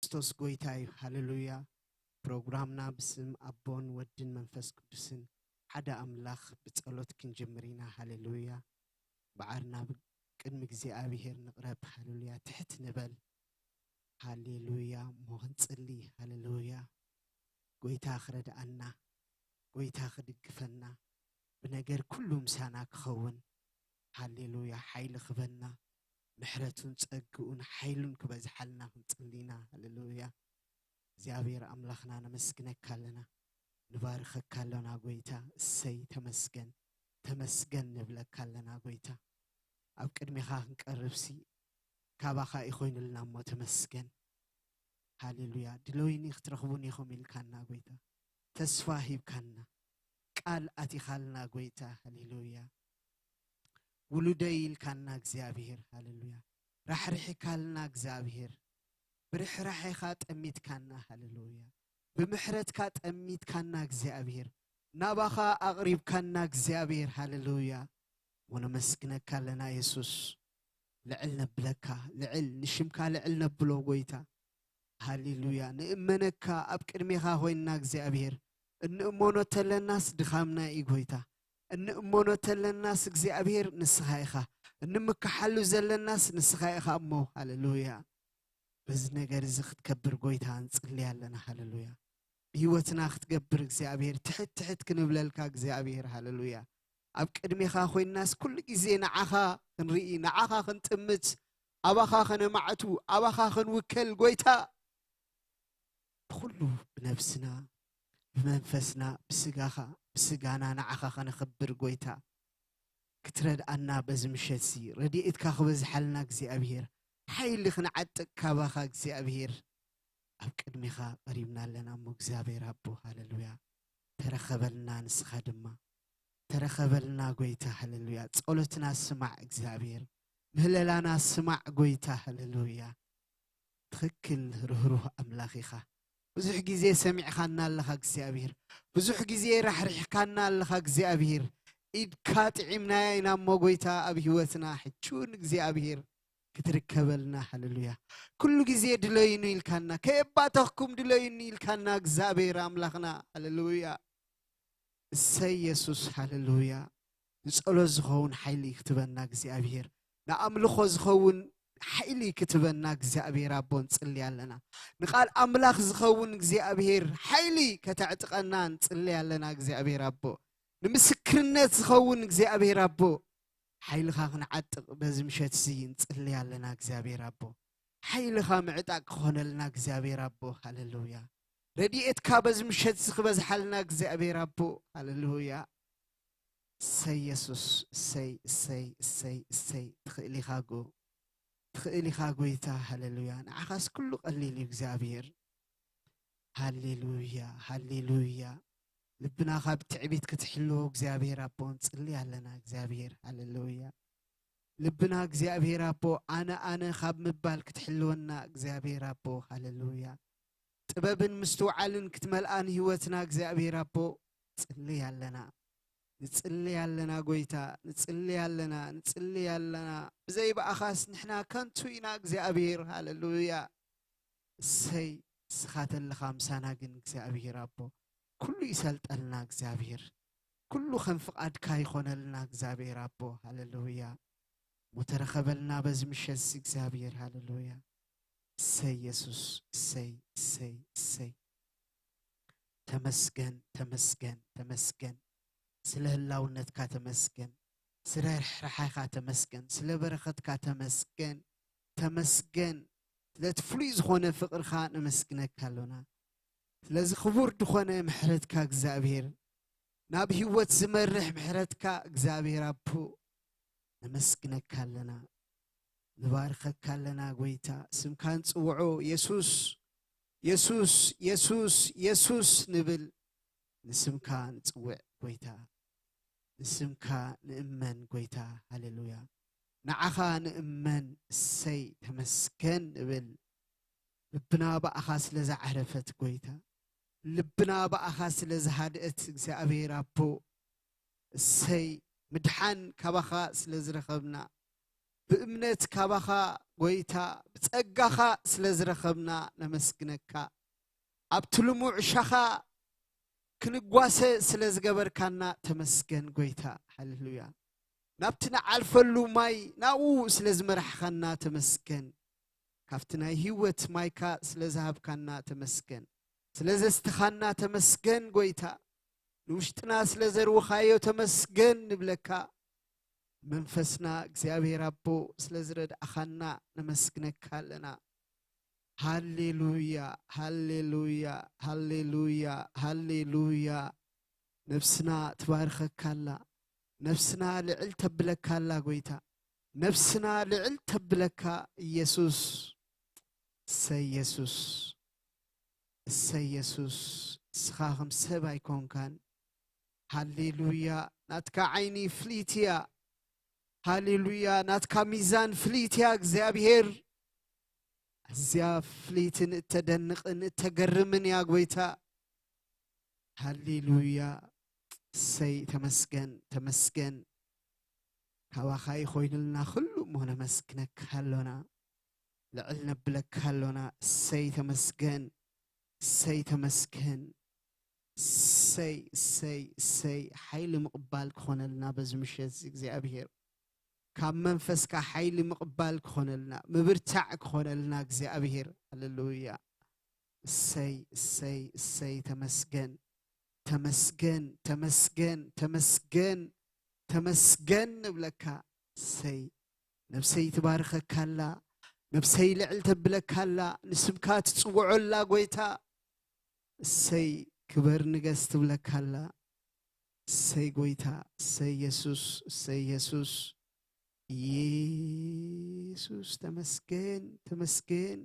ክርስቶስ ጎይታ እዩ። ሃሌሉያ። ፕሮግራምና ብስም ኣቦን ወድን መንፈስ ቅዱስን ሓደ ኣምላኽ ብጸሎት ክንጅምር ኢና። ሃሌሉያ። ብዓርና ቅድሚ እግዚኣብሔር ንቕረብ። ሃሌሉያ። ትሕት ንበል። ሃሌሉያ። እሞ ክንጽሊ። ሃሌሉያ። ጎይታ ክረድኣና፣ ጎይታ ክድግፈና፣ ብነገር ኩሉ ምሳና ክኸውን። ሃሌሉያ። ሓይሊ ክበና፣ ምሕረቱን ጸግኡን ሓይሉን ክበዝሓልና ክንጽሊ ኢና። ሃሌሉያ። እግዚኣብሔር ኣምላኽና ነመስግነካ ኣለና፣ ንባርኸካ ኣለና ጎይታ። እሰይ ተመስገን፣ ተመስገን ንብለካ ኣለና ጎይታ። ኣብ ቅድሜኻ ክንቀርብሲ ካባኻ እዩ ኮይኑልና እሞ ተመስገን። ሃሌሉያ። ድለዩኒ ክትረኽቡኒ ኢኹም ኢልካና ጎይታ። ተስፋ ሂብካና፣ ቃል ኣቲኻልና ጎይታ። ሃሌሉያ። ውሉደይ ኢልካና እግዚኣብሔር። ሃሌሉያ። ራሕሪሕካልና እግዚኣብሔር። ብርሕራሕኻ ጠሚትካና። ሃሌሉያ። ብምሕረትካ ጠሚትካና እግዚኣብሔር። ናባኻ ኣቕሪብካና እግዚኣብሔር። ሃሌሉያ። ወነመስግነካ ኣለና የሱስ። ልዕል ነብለካ፣ ልዕል ንሽምካ ልዕል ነብሎ ጎይታ። ሃሌሉያ። ንእመነካ ኣብ ቅድሜኻ ኮይንና እግዚኣብሔር። እንእመኖ ተለናስ ድኻምና እዩ ጎይታ። እንእመኖ ተለናስ እግዚኣብሔር ንስኻ ኢኻ። እንምክሓሉ ዘለናስ ንስኻ ኢኻ እሞ። ሃሌሉያ። በዚ ነገር እዚ ክትከብር ጎይታ ንጽሊ ኣለና። ሃሌሉያ። ብህይወትና ክትገብር እግዚኣብሔር ትሕት ትሕት ክንብለልካ እግዚኣብሔር። ሃሌሉያ። ኣብ ቅድሜኻ ኮይንናስ ኩሉ ግዜ ንዓኻ ክንርኢ፣ ንዓኻ ክንጥምት፣ ኣባኻ ከነማዕቱ፣ ኣባኻ ክንውከል ጎይታ። ብኹሉ ብነብስና፣ ብመንፈስና፣ ብስጋኻ፣ ብስጋና ንዓኻ ከነኽብር ጎይታ። ክትረድኣና በዚ ምሸትሲ ረድኤትካ ክበዝሓልና እግዚኣብሔር። ሓይሊ ክንዓጥቕ ካባኻ እግዚኣብሔር። ኣብ ቅድሜኻ ቀሪብና ኣለና እሞ እግዚኣብሔር ኣቦ። ሃሌሉያ። ተረኸበልና ንስኻ ድማ። ተረኸበልና ጎይታ። ሃሌሉያ። ጸሎትና ስማዕ እግዚኣብሔር። ምህለላና ስማዕ ጎይታ። ሃሌሉያ። ትኽክል ርህሩህ ኣምላኽ ኢኻ። ብዙሕ ግዜ ሰሚዕኻና ኣለኻ እግዚኣብሔር። ብዙሕ ግዜ ራሕሪሕካና ኣለኻ እግዚኣብሔር። ኢድካ ጥዒምናያ ኢና እሞ ጎይታ ኣብ ህይወትና ሕጂ እውን እግዚኣብሔር ክትርከበልና። ሃሌሉያ። ኩሉ ግዜ ድለዩኒ ኢልካና፣ ከየባተኽኩም ድለዩኒ ኢልካና እግዚኣብሔር ኣምላኽና። ሃሌሉያ። እሰይ የሱስ። ሃሌሉያ። ንጸሎት ዝኸውን ሓይሊ ክትበና እግዚኣብሔር፣ ንኣምልኾ ዝኸውን ሓይሊ ክትበና እግዚኣብሔር ኣቦ ንጽሊ ኣለና። ንቓል ኣምላኽ ዝኸውን እግዚኣብሔር ሓይሊ ከተዕጥቀና ንጽሊ ኣለና እግዚኣብሔር ኣቦ። ንምስክርነት ዝኸውን እግዚኣብሔር ኣቦ፣ ሓይልኻ ክንዓጥቕ በዚ ምሸት እዚ ንጽሊ ኣለና እግዚኣብሔር ኣቦ። ሓይልኻ ምዕጣቅ ክኾነልና እግዚኣብሔር ኣቦ። ሃሌሉያ። ረድኤትካ በዚ ምሸት እዚ ክበዝሓልና እግዚኣብሔር ኣቦ። ሃሌሉያ። እሰይ የሱስ፣ እሰይ፣ እሰይ፣ እሰይ፣ እሰይ። ትኽእል ኢኻ ጎ-፣ ትኽእል ኢኻ ጎይታ። ሃሌሉያ። ንዓኻስ ኩሉ ቀሊል እዩ እግዚኣብሔር። ሃሌሉያ፣ ሃሌሉያ። ልብና ካብ ትዕቢት ክትሕልዎ እግዚኣብሔር ኣቦ ንጽሊ ኣለና እግዚኣብሔር። ሃሌሉያ። ልብና እግዚኣብሔር ኣቦ ኣነ ኣነ ካብ ምባል ክትሕልወና እግዚኣብሔር ኣቦ። ሃሌሉያ። ጥበብን ምስትውዓልን ክትመልኣን ህይወትና እግዚኣብሔር ኣቦ ጽሊ ኣለና። ንጽሊ ኣለና ጎይታ፣ ንጽሊ ኣለና፣ ንጽሊ ኣለና። ብዘይ ብኣኻስ ንሕና ከንቱ ኢና እግዚኣብሔር። ሃሌሉያ። እሰይ፣ ንስኻ ተለኻ ምሳና ግን እግዚኣብሔር ኣቦ፣ ኩሉ ይሰልጠልና እግዚኣብሔር። ኩሉ ከም ፍቓድካ ይኾነልና እግዚኣብሔር ኣቦ። ሃሌሉያ። ሞተረኸበልና በዚ ምሸት እዚ እግዚኣብሔር። ሃሌሉያ። እሰይ የሱስ፣ እሰይ፣ እሰይ፣ እሰይ። ተመስገን፣ ተመስገን፣ ተመስገን። ስለ ህላውነትካ ተመስገን። ስለ ርሕራሓኻ ተመስገን። ስለ በረኸትካ ተመስገን። ተመስገን። ስለቲ ፍሉይ ዝኾነ ፍቕርኻ ነመስግነካ ኣሎና። ስለዚ ክቡር ዝኾነ ምሕረትካ እግዚኣብሔር፣ ናብ ህይወት ዝመርሕ ምሕረትካ እግዚኣብሔር ኣቦ፣ ነመስግነካ ኣለና። ንባርከካ ኣለና ጎይታ። ስምካ ንጽውዖ የሱስ፣ የሱስ፣ የሱስ፣ የሱስ ንብል። ንስምካ ንጽውዕ ጎይታ። ንስምካ ንእመን ጎይታ። ሃሌሉያ። ንዓኻ ንእመን። እሰይ ተመስገን ንብል። ልብና ብኣኻ ስለ ዝዓረፈት ጎይታ። ልብና ብኣኻ ስለ ዝሃድአት እግዚኣብሔር ኣቦ። እሰይ ምድሓን ካባኻ ስለ ዝረኸብና። ብእምነት ካባኻ ጎይታ ብጸጋኻ ስለ ዝረኸብና ነመስግነካ። ኣብቲ ልሙዕ ሻኻ ክንጓሰ ስለ ዝገበርካና ተመስገን ጎይታ። ሃሌሉያ። ናብቲ ንዓልፈሉ ማይ ናብኡ ስለ ዝመራሕኻና ተመስገን። ካብቲ ናይ ህይወት ማይካ ስለ ዝሃብካና ተመስገን። ስለ ዘስትኻና ተመስገን ጎይታ። ንውሽጥና ስለ ዘርውኻዮ ተመስገን ንብለካ። መንፈስና እግዚኣብሔር ኣቦ ስለ ዝረድኣኻና ነመስግነካ ኣለና። ሃሌሉያ፣ ሃሌሉያ፣ ሃሌሉያ፣ ሃሌሉያ። ነፍስና ትባርከካ ኣላ። ነፍስና ልዕል ተብለካ ኣላ ጎይታ። ነፍስና ልዕል ተብለካ ኢየሱስ። እሰይ ኢየሱስ፣ እሰይ ኢየሱስ። ንስኻ ከም ሰብ ኣይኮንካን። ሃሌሉያ። ናትካ ዓይኒ ፍልይቲ እያ። ሃሌሉያ። ናትካ ሚዛን ፍልይቲ እያ እግዚኣብሔር። ኣዝያ ፍልይትን እተደንቕን እተገርምን እያ ጎይታ። ሃሌሉያ። እሰይ ተመስገን፣ ተመስገን። ካባኻ ይኾይንልና ኩሉ እሞ ነመስግነካ ኣሎና። ልዕል ነብለካ ኣሎና። እሰይ ተመስገን፣ እሰይ ተመስገን። እሰይ፣ እሰይ፣ እሰይ። ሓይሊ ምቕባል ክኾነልና በዚ ምሸት እዚ እግዚኣብሔር። ካብ መንፈስካ ሓይሊ ምቕባል ክኾነልና፣ ምብርታዕ ክኾነልና እግዚኣብሔር። ሃሌሉያ። እሰይ፣ እሰይ፣ እሰይ። ተመስገን፣ ተመስገን፣ ተመስገን፣ ተመስገን፣ ተመስገን ንብለካ። እሰይ። ነብሰይ ትባርከካ ኣላ። ነብሰይ ልዕል ተብለካ ኣላ። ንስምካ ትጽውዖ ኣላ ጎይታ። እሰይ ክበር ንገስ ትብለካ ኣላ። እሰይ ጎይታ፣ እሰይ የሱስ፣ እሰይ የሱስ። ኢየሱስ ተመስገን፣ ተመስገን፣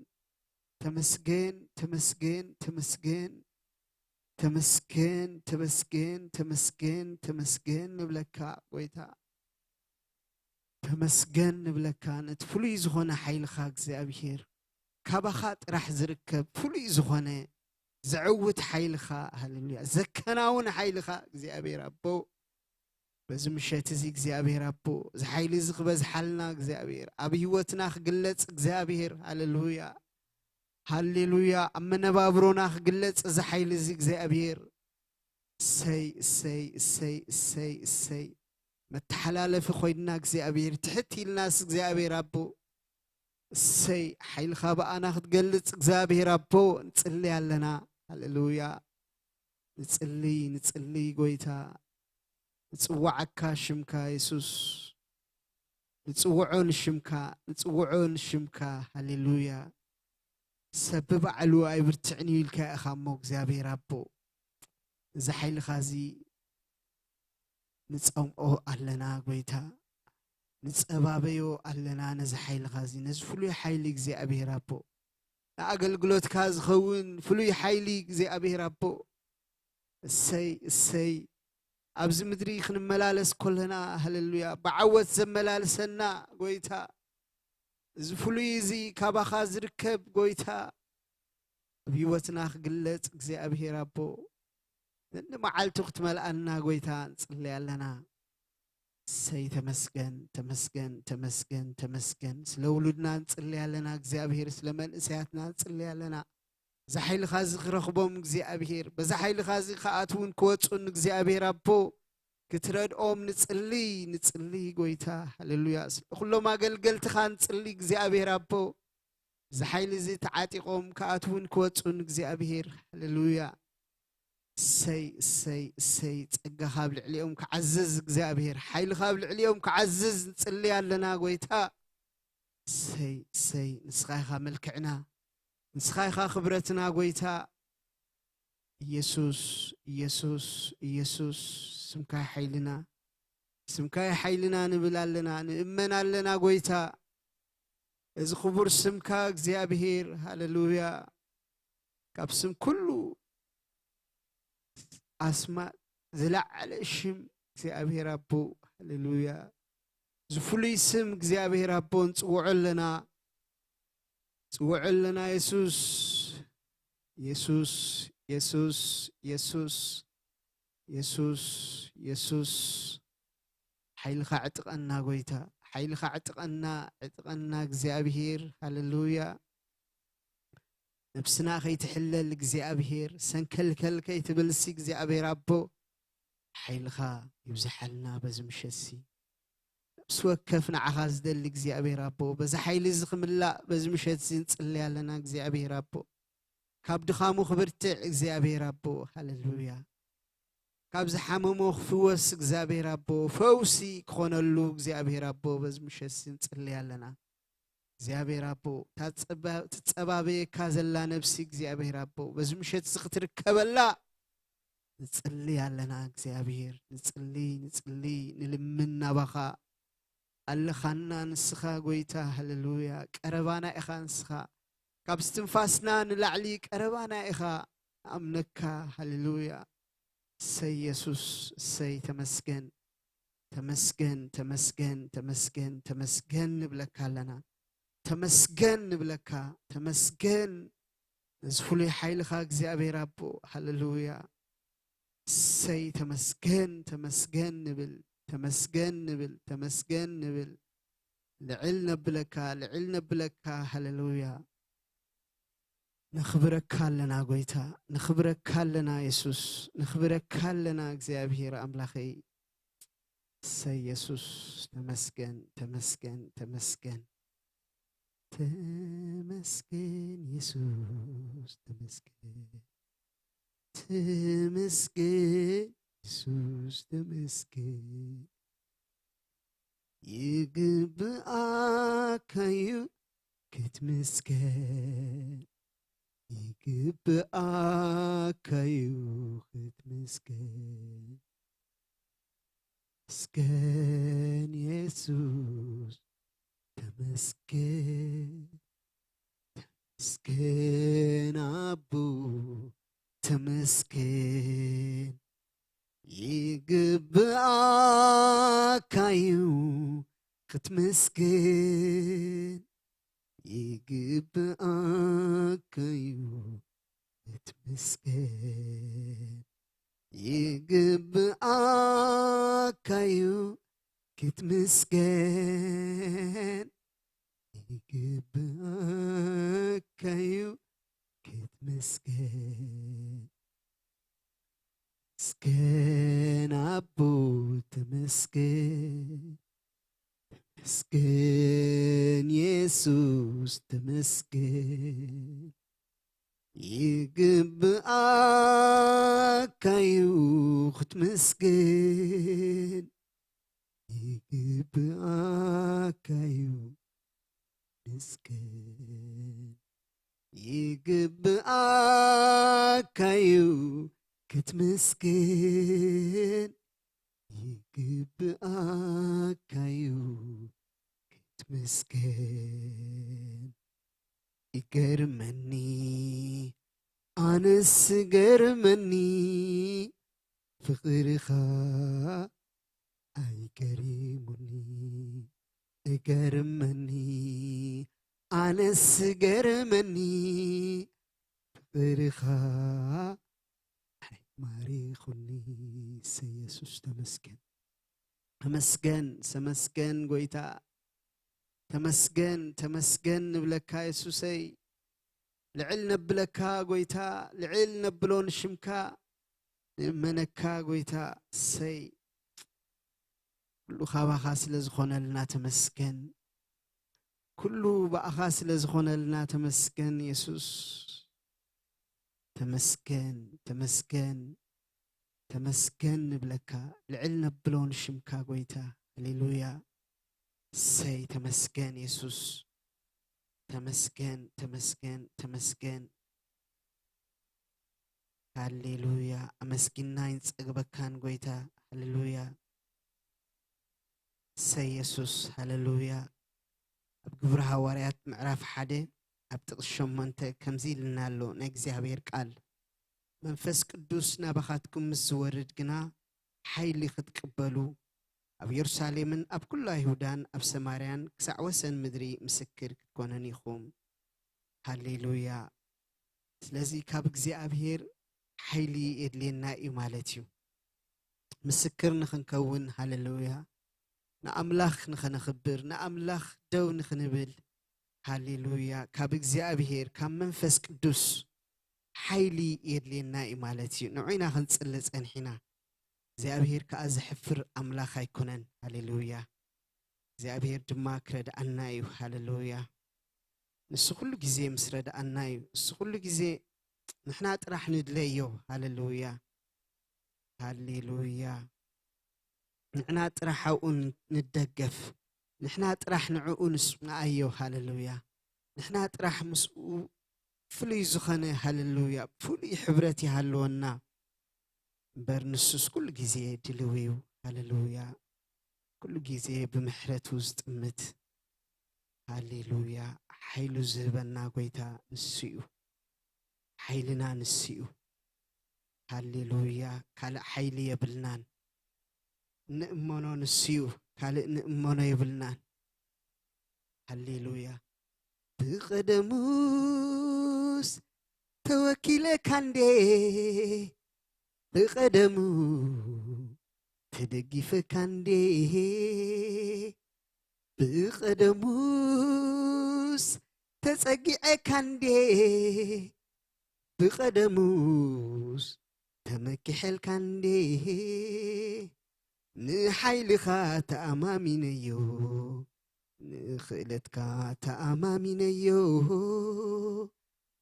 ተመስገን፣ ተመስገን፣ ተመስገን። ተመስገን፣ ተመስገን፣ ተመስገን፣ ተመስገን ንብለካ ጎይታ። ተመስገን ንብለካ ነቲ ፍሉይ ዝኾነ ሓይልኻ እግዚኣብሔር። ካባኻ ጥራሕ ዝርከብ ፍሉይ ዝኾነ ዘዕውት ሓይልኻ፣ ሃሌሉያ፣ ዘከናውን ሓይልኻ እግዚኣብሔር ኣቦ። በዚ ምሸት እዚ እግዚኣብሔር ኣቦ፣ እዚ ሓይሊ እዚ ክበዝሓልና እግዚኣብሔር፣ ኣብ ህይወትና ክግለጽ እግዚኣብሔር፣ ሃሌሉያ፣ ሃሌሉያ፣ ኣብ መነባብሮና ክግለጽ እዚ ሓይሊ እዚ እግዚኣብሔር። እሰይ፣ እሰይ፣ እሰይ፣ እሰይ፣ እሰይ። መተሓላለፊ ኮይንና እግዚኣብሔር፣ ትሕት ኢልናስ እግዚኣብሔር ኣቦ። እሰይ፣ ሓይልኻ ብኣና ክትገልጽ እግዚኣብሔር ኣቦ፣ ንጽሊ ኣለና። ሃሌሉያ። ንጽሊ፣ ንጽሊ ጎይታ። ንጽዋዓካ ሽምካ የሱስ። ንጽውዖ ንሽምካ፣ ንጽውዖ ንሽምካ። ሃሌሉያ። ሰብ ብባዕሉ ኣይብርትዕን እዩ ኢልካ ኢኻ እሞ እግዚኣብሔር ኣቦ። እዚ ሓይልኻ እዚ ንጸምኦ ኣለና ጎይታ። ንጸባበዮ ኣለና ነዚ ሓይልኻ እዚ፣ ነዚ ፍሉይ ሓይሊ እግዚኣብሔር ኣቦ። ንኣገልግሎትካ ዝኸውን ፍሉይ ሓይሊ እግዚኣብሔር ኣቦ። እሰይ፣ እሰይ። ኣብዚ ምድሪ ክንመላለስ ከለና፣ ሃሌሉያ፣ ብዓወት ዘመላልሰና ጎይታ፣ እዚ ፍሉይ እዚ ካባኻ ዝርከብ ጎይታ፣ ኣብ ህይወትና ክግለጽ እግዚኣብሔር ኣቦ፣ ነንመዓልቱ ክትመልኣና ጎይታ ንጽሊ ኣለና። እሰይ፣ ተመስገን፣ ተመስገን፣ ተመስገን፣ ተመስገን። ስለ ውሉድና ንጽሊ ኣለና እግዚኣብሔር፣ ስለ መንእሰያትና ንጽሊ ኣለና። በዛ ሓይልኻ እዚ ክረኽቦም እግዚኣብሔር፣ በዛ ሓይልኻ እዚ ክኣትውን ክወፁን እግዚኣብሔር ኣቦ ክትረድኦም ንጽሊ፣ ንጽሊ ጎይታ። ሃሌሉያ። ስለ ኩሎም ኣገልገልትኻ ንጽሊ እግዚኣብሔር ኣቦ። እዚ ሓይሊ እዚ ተዓጢቖም ክኣትውን ክወፁን እግዚኣብሔር። ሃሌሉያ። እሰይ፣ እሰይ፣ እሰይ። ጸጋኻ ኣብ ልዕሊኦም ክዓዝዝ እግዚኣብሔር፣ ሓይልኻ ኣብ ልዕሊኦም ክዓዝዝ ንጽሊ ኣለና ጎይታ። እሰይ፣ እሰይ። ንስኻ ኢኻ መልክዕና፣ ንስኻ ኢኻ ክብረትና ጎይታ። ኢየሱስ፣ ኢየሱስ፣ ኢየሱስ። ስምካ ሓይልና፣ ስምካ ሓይልና ንብል ኣለና፣ ንእመን ኣለና ጎይታ። እዚ ክቡር ስምካ እግዚኣብሔር፣ ሃሌሉያ። ካብ ስም ኩሉ ኣስማት ዝለዓለ ሽም እግዚኣብሔር ኣቦ፣ ሃሌሉያ። እዚ ፍሉይ ስም እግዚኣብሔር ኣቦ ንጽውዖ ኣለና፣ ጽውዖ ኣለና። የሱስ፣ የሱስ፣ የሱስ፣ የሱስ፣ የሱስ፣ የሱስ። ሓይልኻ ዕጥቀና ጎይታ፣ ሓይልኻ ዕጥቐና፣ ዕጥቐና እግዚኣብሔር። ሃሌሉያ። ነብስና ከይትሕለል እግዚኣብሔር፣ ሰንከልከል ከይትብልሲ እግዚኣብሔር ኣቦ፣ ሓይልኻ ይብዝሓልና በዚ ምሸትሲ። ነብሲ ወከፍ ንዓኻ ዝደሊ እግዚኣብሔር ኣቦ፣ በዚ ሓይሊ እዚ ክምላእ በዚ ምሸትሲ ንጽሊ ኣለና እግዚኣብሔር ኣቦ። ካብ ድኻሙ ክብርትዕ እግዚኣብሔር ኣቦ፣ ሃሌሉያ። ካብ ዝሓመሞ ክፍወስ እግዚኣብሔር ኣቦ፣ ፈውሲ ክኾነሉ እግዚኣብሔር ኣቦ፣ በዚ ምሸትሲ ንጽሊ ኣለና። እግዚኣብሔር ኣቦ፣ እታ ትጸባ-፣ ትጸባበየካ ዘላ ነብሲ እግዚኣብሔር ኣቦ፣ በዚ ምሸትሲ ክትርከበላ ንጽሊ ኣለና እግዚኣብሔር። ንጽሊ፣ ንጽሊ፣ ንልምን ናባኻ። ኣለኻና ንስኻ ጎይታ፣ ሃሌሉያ። ቀረባና ኢኻ ንስኻ። ካብ እስትንፋስና ንላዕሊ ቀረባና ኢኻ። ንኣምነካ፣ ሃሌሉያ። እሰይ የሱስ፣ እሰይ ተመስገን። ተመስገን፣ ተመስገን፣ ተመስገን፣ ተመስገን ንብለካ ኣለና። ተመስገን ንብለካ፣ ተመስገን። ነዚ ፍሉይ ሓይልኻ እግዚኣብሔር ኣቦ፣ ሃሌሉያ። እሰይ ተመስገን፣ ተመስገን ንብል፣ ተመስገን ንብል፣ ተመስገን ንብል። ልዕል ነብለካ፣ ልዕል ነብለካ፣ ሃሌሉያ። ነኽብረካ ኣለና ጎይታ፣ ነኽብረካ ኣለና የሱስ፣ ነኽብረካ ኣለና እግዚኣብሔር ኣምላኸይ። እሰይ የሱስ፣ ተመስገን፣ ተመስገን፣ ተመስገን። ተመስገን የሱስ፣ ተመስገን። ተመስገን የሱስ፣ ተመስገን። ይግብኣካዩ ክትምስገን፣ ይግብኣካዩ ክትምስገን። ተመስገን የሱስ፣ ተመስገን። ተመስገን ኣቦ፣ ተመስገን። ይግብኣካዩ ክትምስገን፣ ይግብኣካዩ ክትምስገን፣ ይግብኣካዩ ክትምስገን፣ ይግብኣካዩ ክትምስገን። ተመስገን ኣቦ፣ ተመስገን። ተመስገን የሱስ፣ ተመስገን። ይግብኣካዩ ክትምስገን፣ ይግብኣካዩ ክትምስገን። ይግብኣካዩ ክትምስገን፣ ይግብኣካዩ ክትምስገን። ይገርመኒ፣ ኣነስ ገርመኒ፣ ፍቕርኻ ኣይገሪሙኒ። እገርመኒ፣ ኣነስ ገርመኒ፣ ፍቕርኻ ማሪኹኒ። እሰይ የሱስ፣ ተመስገን። ተመስገን፣ ተመስገን ጎይታ። ተመስገን፣ ተመስገን ንብለካ የሱሰይ። ልዕል ነብለካ ጎይታ፣ ልዕል ነብሎ ንሽምካ። ንእመነካ ጎይታ። እሰይ፣ ኩሉ ካባኻ ስለ ዝኾነልና ተመስገን። ኩሉ ብኣኻ ስለ ዝኾነልና ተመስገን የሱስ። ተመስገን፣ ተመስገን፣ ተመስገን ንብለካ፣ ልዕል ነብሎ ንሽምካ ጎይታ። ሃሌሉያ። እሰይ፣ ተመስገን የሱስ። ተመስገን፣ ተመስገን፣ ተመስገን። ሃሌሉያ። ኣመስጊንና ኣይንጸግበካን ጎይታ። ሃሌሉያ። እሰይ የሱስ፣ ሃሌሉያ። ኣብ ግብሪ ሃዋርያት ምዕራፍ ሓደ ኣብ ጥቕሲ ሸሞንተ ከምዚ ኢልና ኣሎ ናይ እግዚኣብሔር ቃል፣ "መንፈስ ቅዱስ ናባኻትኩም ምስ ዝወርድ ግና ሓይሊ ክትቅበሉ፣ ኣብ የሩሳሌምን ኣብ ኩሉ ኣይሁዳን ኣብ ሰማርያን ክሳዕ ወሰን ምድሪ ምስክር ክትኮኑኒ ኢኹም።" ሃሌሉያ። ስለዚ ካብ እግዚኣብሔር ሓይሊ የድልየና እዩ ማለት እዩ። ምስክር ንኽንከውን፣ ሃሌሉያ፣ ንኣምላኽ ንኸነኽብር፣ ንኣምላኽ ደው ንኽንብል፣ ሃሌሉያ፣ ካብ እግዚኣብሔር፣ ካብ መንፈስ ቅዱስ ሓይሊ የድልየና እዩ ማለት እዩ። ንዑ ኢና ክንጽሊ ጸኒሕና። እግዚኣብሔር ከኣ ዘሕፍር ኣምላኽ ኣይኮነን። ሃሌሉያ። እግዚኣብሔር ድማ ክረድኣና እዩ። ሃሌሉያ። ንሱ ኩሉ ግዜ ምስ ረድኣና እዩ። ንሱ ኩሉ ግዜ ንሕና ጥራሕ ንድለዮ። ሃሌሉያ። ሃሌሉያ። ንሕና ጥራሕ ኣብኡ ን-፣ ንደገፍ። ንሕና ጥራሕ ንዕኡ ንስምዓዮ። ሃሌሉያ። ንሕና ጥራሕ ምስኡ ፍሉይ ዝኾነ፣ ሃሌሉያ፣ ፍሉይ ሕብረት ይሃልወና። እምበር ንሱስ ኩሉ ግዜ ድልው እዩ። ሃሌሉያ። ኩሉ ግዜ ብምሕረቱ ዝጥምት። ሃሌሉያ። ሓይሉ ዝህበና ጎይታ ንሱ እዩ። ሓይልና ንሱ እዩ። ሃሌሉያ። ካልእ ሓይሊ የብልናን። ንእመኖ ንሱ እዩ። ካልእ ንእመኖ የብልናን። ሃሌሉያ። ብቐደሙስ ተወኪለካ እንዴ፣ ብቐደሙ ተደጊፈካ እንዴ፣ ብቐደሙስ ተጸጊዐካ እንዴ፣ ብቐደሙስ ተመኪሐልካ እንዴ፣ ንሓይልኻ ተኣማሚነዮ፣ ንኽእለትካ ተኣማሚነዮ፣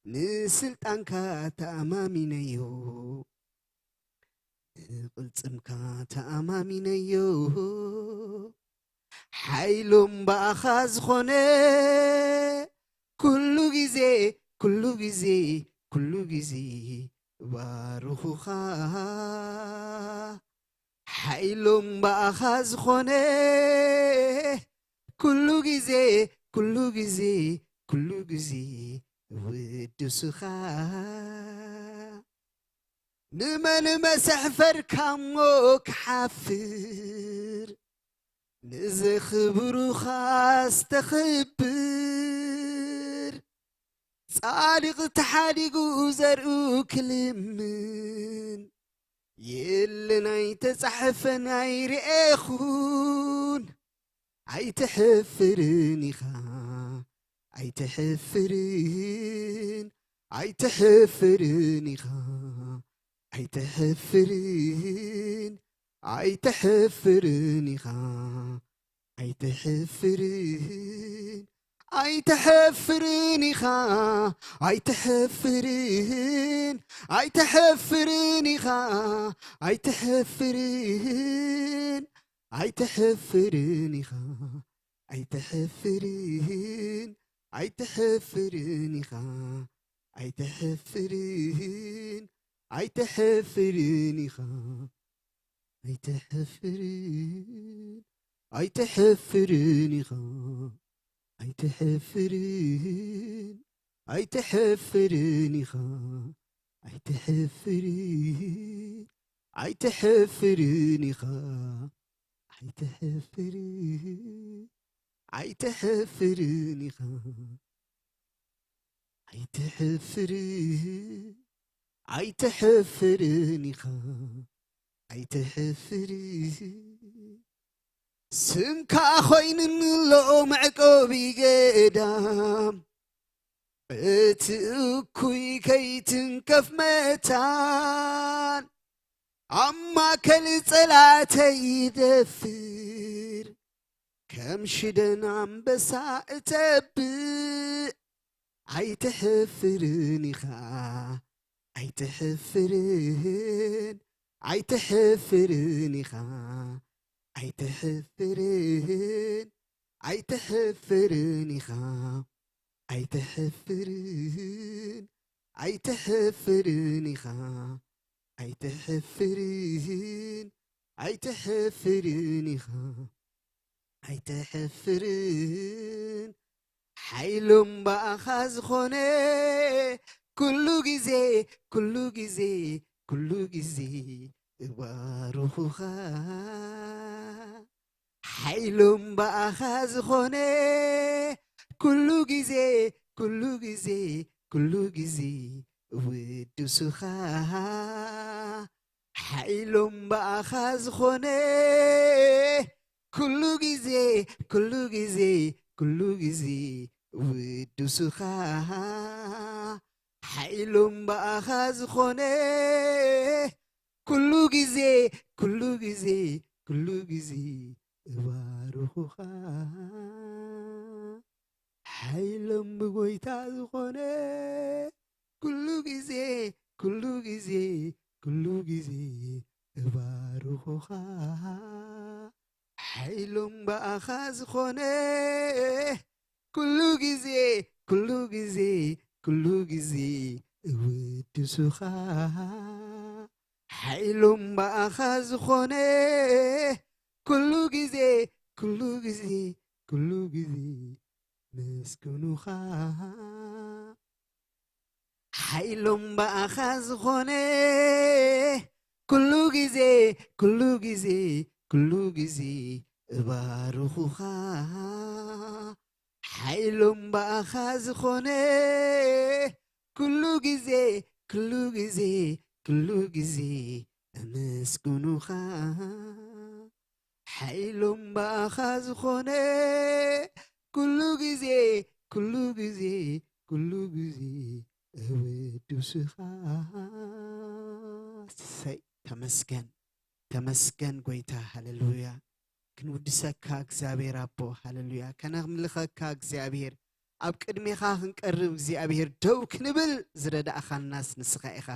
ንስልጣንካ ተኣማሚነዮ፣ ንቕልጽምካ ተኣማሚነዮ። ሓይሎም ብኣኻ ዝኾነ ኩሉ ግዜ፣ ኩሉ ግዜ፣ ኩሉ ግዜ ባርኹኻ። ሓይሎም ብኣኻ ዝኾነ ኩሉ ግዜ፣ ኩሉ ግዜ፣ ኩሉ ግዜ ውዱስኻ። ንመን መሰሕፈርካ እሞ ክሓፍር፣ ንዘኽብሩኻስ ተኽብር። ጻድቕ ተሓዲጉ ዘርኡ ክልምን፣ የለን ኣይተጻሕፈን ኣይርኤኹን። ኣይትሕፍርን ኢኻ፣ ኣይትሕፍርን፣ ኣይትሕፍርን ኢኻ፣ ኣይትሕፍርን፣ ኣይትሕፍርን ኢኻ፣ ኣይትሕፍርን፣ ኣይትሕፍርን ኢኻ፣ ኣይትሕፍርን፣ ኣይትሕፍርን ኢኻ፣ ኣይትሕፍርን፣ ኣይትሕፍርን ኢኻ፣ ኣይትሕፍርን፣ ኣይትሕፍርን ኢኻ፣ ኣይትሕፍርን፣ ኣይትሕፍርን ኢኻ፣ ኣይትሕፍርን፣ ኣይትሕፍርን ኢኻ፣ ኣይትሕፍርን፣ ኣይትሕፍርን ኢኻ፣ ኣይትሕፍርን፣ ኣይትሕፍርን ኢኻ፣ ኣይትሕፍርን፣ ኣይትሕፍርን ኢኻ፣ ኣይትሕፍርን፣ ኣይትሕፍርን ኢኻ፣ ኣይትሕፍርን። ስምካ ኮይኑኒ ኣሎ መዕቆቢ ገዳም፣ እቲ እኩይ ከይትንከፍ መታን፣ ኣብ ማእከል ጸላተይ ይደፍር፣ ከም ሽደን ኣንበሳ እተብእ። ኣይትሕፍርን ኢኻ፣ ኣይትሕፍርን፣ ኣይትሕፍርን ኢኻ፣ ኣይትሕፍርን፣ ኣይትሕፍርን ኢኻ፣ ኣይትሕፍርን፣ ኣይትሕፍርን ኢኻ፣ ኣይትሕፍርን፣ ኣይትሕፍርን ኢኻ፣ ኣይትሕፍርን። ሓይሎም ብኣኻ ዝኾነ ኩሉ ግዜ፣ ኩሉ ግዜ፣ ኩሉ ግዜ እባርኹኻ። ሓይሎም ብኣኻ ዝኾነ ኩሉ ግዜ፣ ኩሉ ግዜ፣ ኩሉ ግዜ ውዱስኻ። ሓይሎም ብኣኻ ዝኾነ ኩሉ ግዜ ኩሉ ግዜ ኩሉ ግዜ ውዱስኻ ሓይሎም ብኣኻ ዝኾነ ኩሉ ግዜ ኩሉ ግዜ ኩሉ ግዜ እባርኹኻ ሓይሎም ብጎይታ ዝኾነ ኩሉ ግዜ ኩሉ ግዜ ኩሉ ግዜ እባርኹኻ ሓይሎም ብኣኻ ዝኾነ ኩሉ ግዜ ኩሉ ግዜ ኩሉ ግዜ እውድሱኻ ሓይሎም ብኣኻ ዝኾነ ኩሉ ግዜ ኩሉ ግዜ ኩሉ ግዜ መስግኑኻ ሓይሎም ብኣኻ ዝኾነ ኩሉ ግዜ ኩሉ ግዜ ኩሉ ግዜ እባርኹኻ ሓይሎም ብኣኻ ዝኾነ ኩሉ ግዜ ኩሉ ግዜ ኩሉ ግዜ እመስግኑኻ ሓይሎም ብኣኻ ዝኾነ ኩሉ ግዜ ኩሉ ግዜ ኩሉ ግዜ እውድስኻ ሰይ ተመስገን ተመስገን ጎይታ ሃሌሉያ ክንውድሰካ እግዚኣብሔር ኣቦ ሃሌሉያ ከነምልኸካ እግዚኣብሔር ኣብ ቅድሜኻ ክንቀርብ እግዚኣብሔር ደው ክንብል ዝረዳእኻናስ ንስኻ ኢኻ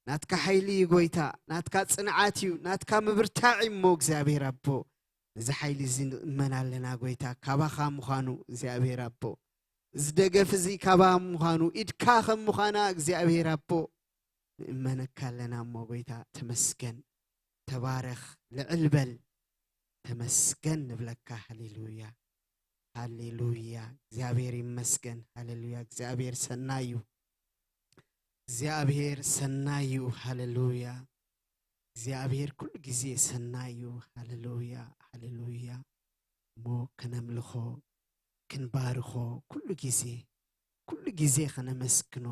ናትካ ሓይሊ እዩ ጎይታ ናትካ ፅንዓት እዩ ናትካ ምብርታዕ እሞ እግዚኣብሔር ኣቦ ነዚ ሓይሊ እዚ ንእመን ኣለና ጎይታ ካባኻ ምዃኑ እግዚኣብሔር ኣቦ እዚ ደገፍ እዚ ካባ ምዃኑ ኢድካ ከም ምዃና እግዚኣብሔር ኣቦ ንእመነካ ኣለና እሞ ጎይታ ተመስገን ተባረኽ ልዕል በል ተመስገን ንብለካ ሃሌሉያ ሃሌሉያ እግዚኣብሔር ይመስገን ሃሌሉያ እግዚኣብሔር ሰናይ እዩ እግዚኣብሔር ሰናይ እዩ ሃሌሉያ እግዚኣብሔር ኩሉ ግዜ ሰናይ እዩ ሃሌሉያ ሃሌሉያ እሞ ከነምልኾ ክንባርኾ ኩሉ ግዜ ኩሉ ግዜ ከነመስግኖ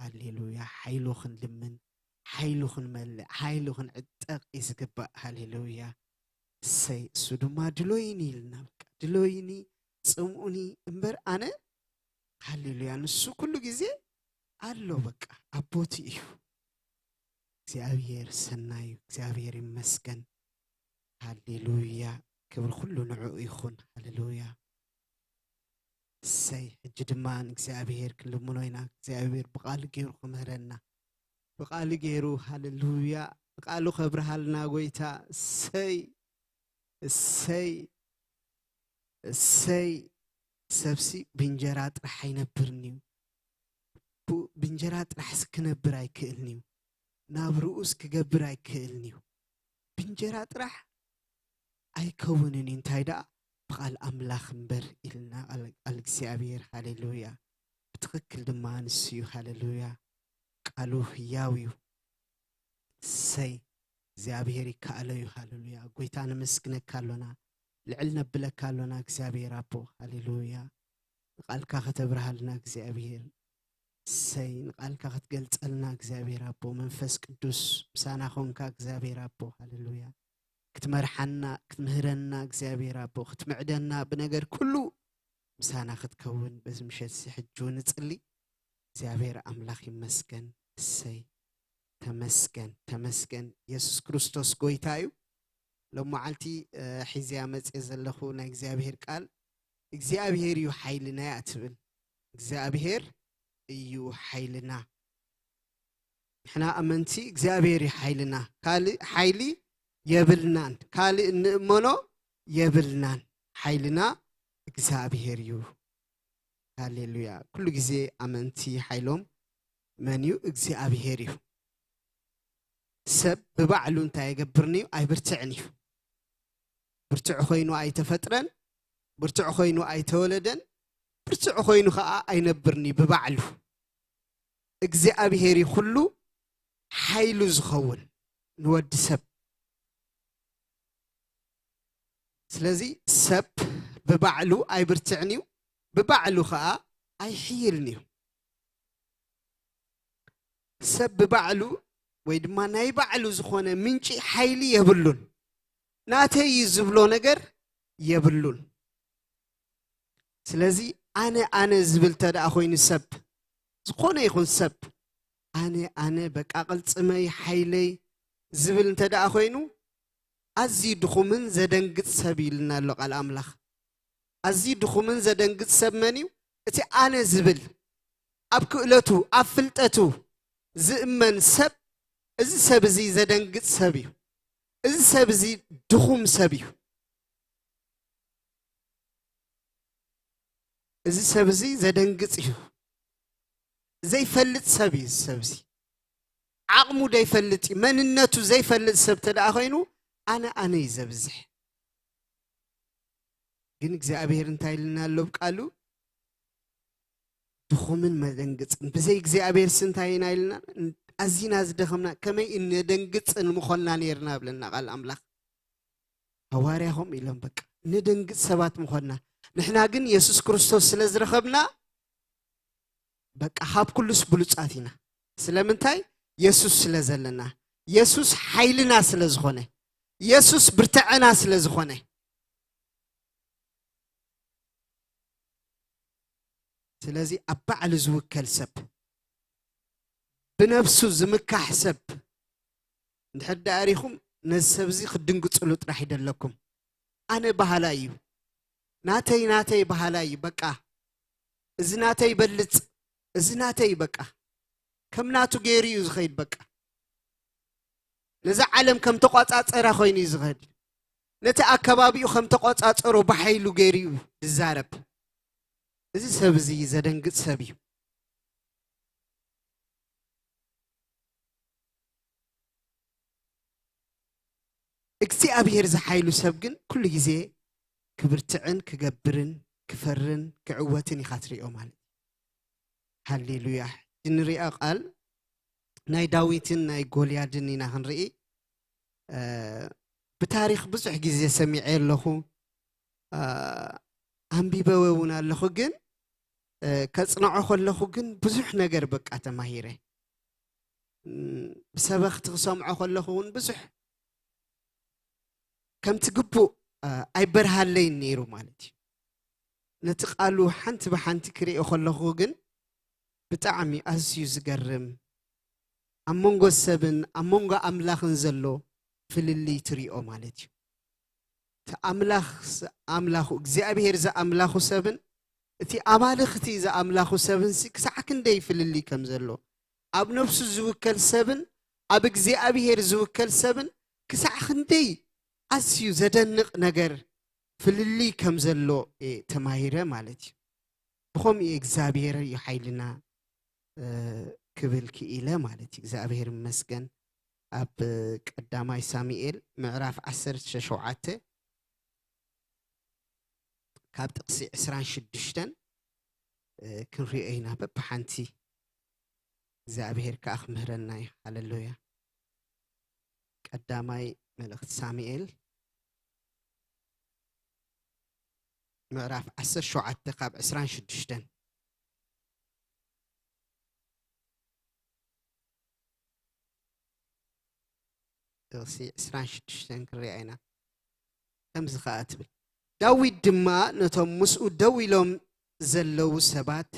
ሃሌሉያ ሓይሉ ክንልምን ሓይሉ ክንመልእ ሓይሉ ክንዕጠቕ እዩ ዝግባእ ሃሌሉያ እሰይ እሱ ድማ ድሎይኒ ኢልና በቃ ድሎይኒ ጽምኡኒ እምበር ኣነ ሃሌሉያ ንሱ ኩሉ ግዜ ኣሎ በቃ ኣቦቲ እዩ እግዚኣብሔር ሰናይ እዩ እግዚኣብሔር ይመስገን ሃሌሉያ ክብሪ ኩሉ ንዕኡ ይኹን ሃሌሉያ እሰይ ሕጂ ድማ ንእግዚኣብሔር ክንልምኖ ኢና እግዚኣብሔር ብቃሉ ገይሩ ክምህረና ብቃሉ ገይሩ ሃሌሉያ ብቃሉ ከብርሃልና ጎይታ እሰይ እሰይ እሰይ ሰብሲ ብእንጀራ ጥራሕ ኣይነብርን እዩ ብእንጀራ ጥራሕስ ክነብር ኣይክእልን እዩ ናብ ርኡስ ክገብር ኣይክእልን እዩ ብእንጀራ ጥራሕ ኣይከውንን እዩ እንታይ ደኣ ብቓል ኣምላኽ እምበር ኢልና ቃል እግዚኣብሔር ሃሌሉያ ብትኽክል ድማ ንሱ እዩ ሃሌሉያ ቃሉ ህያው እዩ ሰይ እግዚኣብሔር ይከኣሎ እዩ ሃሌሉያ ጎይታ ነመስግነካ ኣሎና ልዕል ነብለካ ኣሎና እግዚኣብሔር ኣቦ ሃሌሉያ ንቓልካ ከተብርሃልና እግዚኣብሔር ሰይ ንቓልካ ክትገልጸልና እግዚኣብሔር ኣቦ መንፈስ ቅዱስ ምሳና ኾንካ እግዚኣብሔር ኣቦ ሃሌሉያ ክትመርሓና ክትምህረና እግዚኣብሔር ኣቦ ክትምዕደና ብነገር ኩሉ ምሳና ክትከውን በዚ ምሸት እዚ ሕጂ እውን ንጽሊ እግዚኣብሔር ኣምላኽ ይመስገን እሰይ ተመስገን ተመስገን የሱስ ክርስቶስ ጎይታ እዩ ሎም መዓልቲ ሒዝያ መፅየ ዘለኹ ናይ እግዚኣብሔር ቃል እግዚኣብሔር እዩ ሓይልና እያ ትብል እግዚኣብሔር እዩ ሓይልና ንሕና ኣመንቲ እግዚኣብሔር እዩ ሓይልና ካልእ ሓይሊ የብልናን ካልእ እንእመኖ የብልናን ሓይልና እግዚኣብሔር እዩ ሃሌሉያ ኩሉ ግዜ ኣመንቲ ሓይሎም መን እዩ እግዚኣብሔር እዩ ሰብ ብባዕሉ እንታይ የገብርን እዩ ኣይብርትዕን እዩ ብርትዕ ኮይኑ ኣይተፈጥረን ብርትዕ ኮይኑ ኣይተወለደን ብርትዕ ኮይኑ ከዓ ኣይነብርን እዩ ብባዕሉ እግዚኣብሔር እዩ ኩሉ ሓይሉ ዝኸውን ንወዲ ሰብ ስለዚ ሰብ ብባዕሉ ኣይብርትዕን እዩ ብባዕሉ ከዓ ኣይሕይልን እዩ ሰብ ብባዕሉ ወይ ድማ ናይ ባዕሉ ዝኾነ ምንጪ ሓይሊ የብሉን ናተይ እዩ ዝብሎ ነገር የብሉን። ስለዚ ኣነ ኣነ ዝብል እንተ ደኣ ኮይኑ ሰብ፣ ዝኾነ ይኹን ሰብ፣ ኣነ ኣነ በቃ ቅልጽመይ ሓይለይ ዝብል እንተ ደኣ ኮይኑ፣ ኣዝዩ ድኹምን ዘደንግጽ ሰብ ኢልና ኣሎ ቃል ኣምላኽ። ኣዝዩ ድኹምን ዘደንግጽ ሰብ መን እዩ? እቲ ኣነ ዝብል፣ ኣብ ክእለቱ ኣብ ፍልጠቱ ዝእመን ሰብ፣ እዚ ሰብ እዚ ዘደንግጽ ሰብ እዩ። እዚ ሰብ እዚ ድኹም ሰብ እዩ። እዚ ሰብ እዚ ዘደንግጽ እዩ። ዘይፈልጥ ሰብ እዩ። እዚ ሰብ እዚ ዓቕሙ ዘይፈልጥ እዩ። መንነቱ ዘይፈልጥ ሰብ እንተ ደኣ ኮይኑ ኣነ ኣነ እዩ ዘብዝሕ። ግን እግዚኣብሔር እንታይ ኢልና ኣሎ ኣብ ቃሉ? ድኹምን መደንግጽን። ብዘይ እግዚኣብሔር ሲ እንታይ ኢና ኢልና? ኣዚና ዝደኸምና፣ ከመይ እነደንግጽ ንምኾንና ነይርና ብለና ቃል ኣምላኽ። ሃዋርያ ኸምኡ ኢሎም፣ በቃ እነደንግጽ ሰባት ምኾንና። ንሕና ግን የሱስ ክርስቶስ ስለ ዝረኸብና፣ በቃ ካብ ኩሉስ ብሉጻት ኢና። ስለምንታይ? የሱስ ስለ ዘለና። የሱስ ሓይልና ስለ ዝኾነ። የሱስ ብርትዐና ስለ ዝኾነ። ስለዚ ኣብ ባዕሉ ዝውከል ሰብ፣ ብነብሱ ዝምካሕ ሰብ እንድሕር ደኣ ሪኹም፣ ነዚ ሰብ እዚ ክትድንግጽሉ ጥራሕ ይደለኩም። ኣነ በሃላይ እዩ። ናተይ፣ ናተይ በሃላይ እዩ። በቃ፣ እዚ ናተይ ይበልጽ፣ እዚ ናተይ እዩ። በቃ፣ ከም ናቱ ገይሩ እዩ ዝኸይድ። በቃ፣ ነዛ ዓለም ከም ተቋጻጸራ ኮይኑ እዩ ዝኸይድ። ነቲ ኣከባቢኡ ከም ተቋጻጸሮ ብሓይሉ ገይሩ እዩ ዝዛረብ። እዚ ሰብ እዚ ዘደንግጽ ሰብ እዩ። እግዚኣብሔር ዝሓይሉ ሰብ ግን ኩሉ ግዜ ክብርትዕን ክገብርን ክፈርን ክዕወትን ኢኻ ትሪኦ ማለት እዩ። ሃሌሉያ። እንሪኣ ቃል ናይ ዳዊትን ናይ ጎልያድን ኢና ክንርኢ። እ፣ ብታሪኽ ብዙሕ ግዜ ሰሚዐ ኣለኹ፣ እ፣ ኣንቢበ እውን ኣለኹ። ግን፣ እ፣ ከጽንዖ ከለኹ ግን ብዙሕ ነገር በቃ ተማሂረ። እም፣ ብሰበኽቲ ክሰምዖ ከለኹ እውን ብዙሕ ከምቲ ግቡእ፣ እ፣ ኣይበርሃለይን ነይሩ ማለት እዩ። ነቲ ቃሉ ሓንቲ ብሓንቲ ክርእዮ ከለኹ ግን ብጣዕሚ ኣዝዩ ዝገርም፣ ኣብ መንጎ ሰብን ኣብ መንጎ ኣምላኽን ዘሎ ፍልልይ ትሪኦ ማለት እዩ። እቲ ኣምላኽ ስ-፣ ኣምላኹ፣ እግዚኣብሔር ዝኣምላኹ ሰብን እቲ ኣማልኽቲ ዝኣምላኹ ሰብን ሲ ክሳዕ ክንደይ ፍልልይ ከም ዘሎ፣ ኣብ ነፍሱ ዝውከል ሰብን ኣብ እግዚኣብሔር ዝውከል ሰብን ክሳዕ ክንደይ ኣዝዩ ዘደንቕ ነገር ፍልልይ ከም ዘሎ እየ ተማሂረ ማለት እዩ። ብኸምኡ እግዚኣብሔር እዩ ሓይልና፣ እ፣ ክብል ክኢለ ማለት እዩ። እግዚኣብሔር ይመስገን። ኣብ ቀዳማይ ሳሙኤል ምዕራፍ ዓሰርተ ሸውዓተ ካብ ጥቕሲ ዕስራን ሽዱሽተን፣ እ፣ ክንሪኦ ኢና በብሓንቲ። እግዚኣብሔር ከኣ ክምህረና እዩ። ሃሌሉያ። ቀዳማይ መልእኽቲ ሳሙኤል ምዕራፍ ዓሰርተ ሸውዓተ ካብ ዕስራን ሽዱሽተን። ጥቕሲ ዕስራን ሽዱሽተን ክንሪኣ ኢና። ከምዚ ኸኣ ትብል፣ ዳዊት ድማ ነቶም ምስኡ ደው ኢሎም ዘለዉ ሰባት፣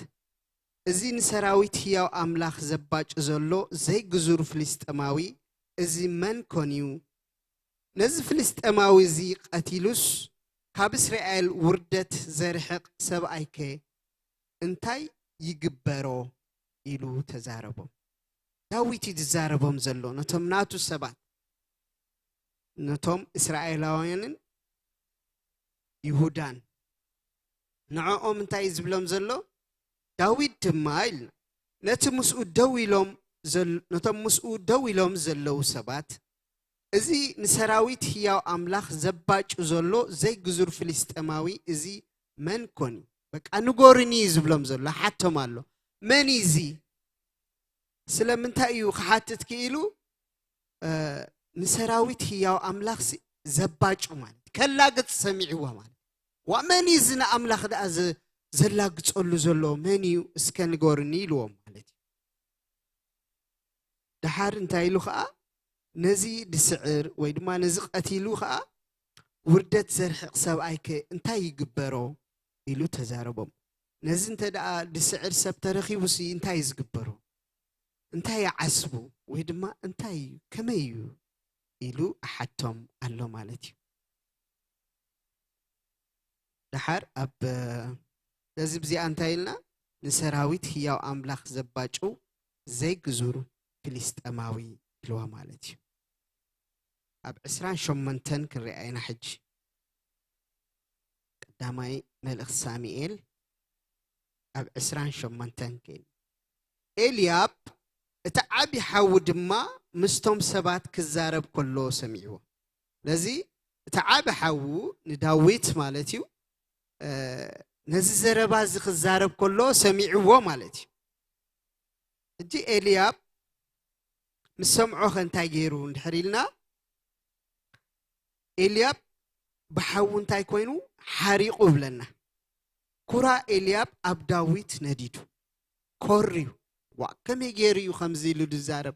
"እዚ ንሰራዊት ህያው ኣምላኽ ዘባጭ ዘሎ ዘይግዙር ፍልስጤማዊ፣ እዚ መን ኮን እዩ? ነዚ ፍልስጤማዊ እዚ ቀቲሉስ፣ ካብ እስራኤል ውርደት ዘርሕቕ ሰብኣይከ እንታይ ይግበሮ?" ኢሉ ተዛረቦም። ዳዊት እዩ ዝዛረቦም ዘሎ፣ ነቶም ናቱ ሰባት፣ ነቶም እስራኤላውያንን ይሁዳን። ንዕኦም እንታይ እዩ ዝብሎም ዘሎ? ዳዊት ድማ ኢልና፣ ነቲ ምስኡ ደው ኢሎም ዘል-፣ ነቶም ምስኡ ደው ኢሎም ዘለዉ ሰባት፣ "እዚ ንሰራዊት ህያው ኣምላኽ ዘባጩ ዘሎ ዘይግዙር ፍልስጤማዊ እዚ መን ኮን እዩ? በቃ ንገሩኒ" እዩ ዝብሎም ዘሎ። ሓቶም ኣሎ። "መን እዩ እዚ? ስለምንታይ እዩ ክሓትት ክኢሉ?" እ፣ ንሰራዊት ህያው ኣምላኽሲ ዘባጩ ማለት፣ ከላግጽ ሰሚዕዎ ማለት። "ዋ፣ መን እዩ እዚ ንኣምላኽ ደኣ ዘ-፣ ዘላግጸሉ ዘሎ? መን እዩ? እስከ ንገሩኒ" ኢልዎም ማለት እዩ። ደሓር እንታይ ኢሉ ኸኣ፣ ነዚ ድስዕር ወይ ድማ ነዚ ቀቲሉ ኸኣ፣ ውርደት ዘርሕቕ ሰብኣይከ እንታይ ይግበሮ? ኢሉ ተዛረቦም። ነዚ እንተ ደኣ ዝስዕር ሰብ ተረኺቡሲ እንታይ እዩ ዝግበሮ? እንታይ ይዓስቡ? ወይ ድማ እንታይ እዩ? ከመይ እዩ? ኢሉ ኣሓቶም ኣሎ ማለት እዩ። ደሓር ኣብ ነዚ ብዚኣ እንታይ ኢልና? ንሰራዊት ህያው ኣምላኽ ዘባጭው ዘይግዙር ፍልስጠማዊ ኢልዋ ማለት እዩ። ኣብ ዕስራን ሸሞንተን ክንሪኣ ኢና ሕጂ። ቀዳማይ መልእኽቲ ሳሙኤል ኣብ ዕስራን ሸሞንተን ከይን። ኤልያብ እቲ ዓቢ ሓዉ ድማ ምስቶም ሰባት ክዛረብ ከሎ ሰሚዕዎ። ነዚ እቲ ዓቢ ሓዉ ንዳዊት ማለት እዩ። እ፣ ነዚ ዘረባ እዚ ክዛረብ ከሎ ሰሚዕዎ ማለት እዩ። ሕጂ ኤልያብ ምስ ሰምዖ ኸ እንታይ ገይሩ እንድሕር ኢልና፣ ኤልያብ ብሓዉ እንታይ ኮይኑ ሓሪቑ ይብለና። ኩራ ኤልያብ ኣብ ዳዊት ነዲዱ፣ ኮርዩ። ዋ፣ ከመይ ገይሩ እዩ ከምዚ ኢሉ ዝዛረብ?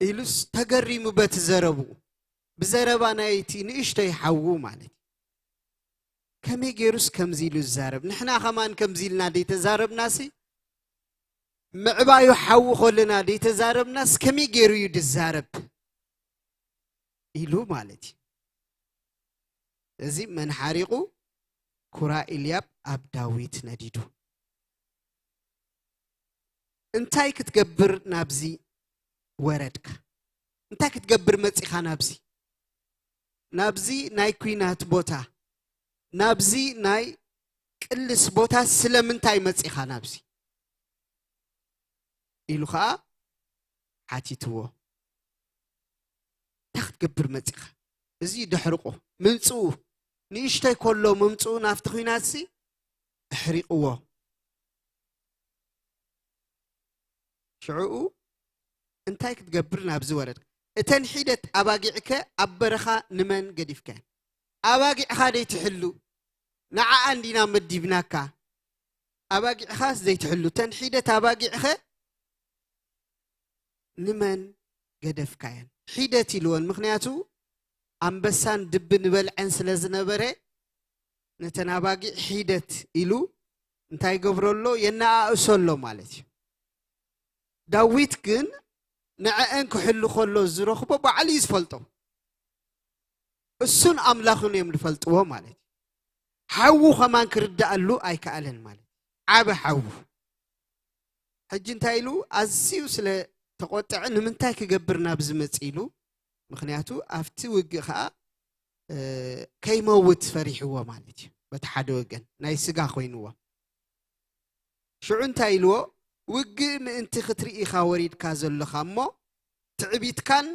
ኢሉስ ተገሪሙ በቲ ዘረብኡ፣ ብዘረባ ናይቲ ንእሽተይ ሓዉ ማለት እዩ። ከመይ ገይሩስ ከምዚ ኢሉ ዝዛረብ? ንሕና ከማን ከምዚ ኢልና ደይተዛረብናሲ፣ ምዕባዩ ሓዉ ከለና ደይተዛረብናስ ከመይ ገይሩ እዩ ዝዛረብ? ኢሉ ማለት እዩ። እዚ መን ሓሪቑ? ኩራ ኤልያብ ኣብ ዳዊት ነዲዱ። እንታይ ክትገብር ናብዚ ወረድካ? እንታይ ክትገብር መጺኻ ናብዚ? ናብዚ ናይ ኲናት ቦታ፣ ናብዚ ናይ ቅልስ ቦታ ስለምንታይ መጺኻ ናብዚ? ኢሉ ኸኣ ሓቲትዎ። እንታይ ክትገብር መጺኻ? እዚ ደሕርቆ፣ ምምጽኡ፣ ንእሽተይ ከሎ ምምጽኡ ናብቲ ኲናትሲ ኣሕሪቕዎ። ሽዕኡ እንታይ ክትገብር ናብዚ ወረድካ? እተን ሒደት ኣባጊዕከ ኣብ በረኻ ንመን ገዲፍከ? ኣባጊዕኻ ደይትሕሉ፣ ንዓኣ እንዲና መዲብናካ። ኣባጊዕኻስ ዘይትሕሉ፣ እተን ሒደት ኣባጊዕኸ ንመን ገደፍካየን? ሒደት ኢልወን፣ ምኽንያቱ ኣንበሳን ድቢ ንበልዐን ስለ ዝነበረ፣ ነተን ኣባጊዕ ሒደት ኢሉ እንታይ ይገብሮ ኣሎ? የነኣእሶ ኣሎ ማለት እዩ። ዳዊት ግን ንዕአን ክሕሉ ከሎ ዝረኽቦ ባዕሉ እዩ ዝፈልጦ። እሱን ኣምላኽን እዮም ዝፈልጥዎ ማለት እዩ። ሓዉ ከማን ክርዳኣሉ ኣይከኣለን ማለት እዩ። ዓቢ ሓዉ። ሕጂ እንታይ ኢሉ? ኣዝዩ ስለ ተቖጥዐ፣ ንምንታይ ክገብር ናብዚ መጽእ ኢሉ? ምኽንያቱ ኣብቲ ውግእ ኸኣ፣ እ፣ ከይመውት ፈሪሕዎ ማለት እዩ። በቲ ሓደ ወገን ናይ ስጋ ኮይንዎ። ሽዑ እንታይ ኢልዎ? ውግእ ምእንቲ ክትርኢ ኢኻ ወሪድካ ዘለኻ እሞ፣ ትዕቢትካን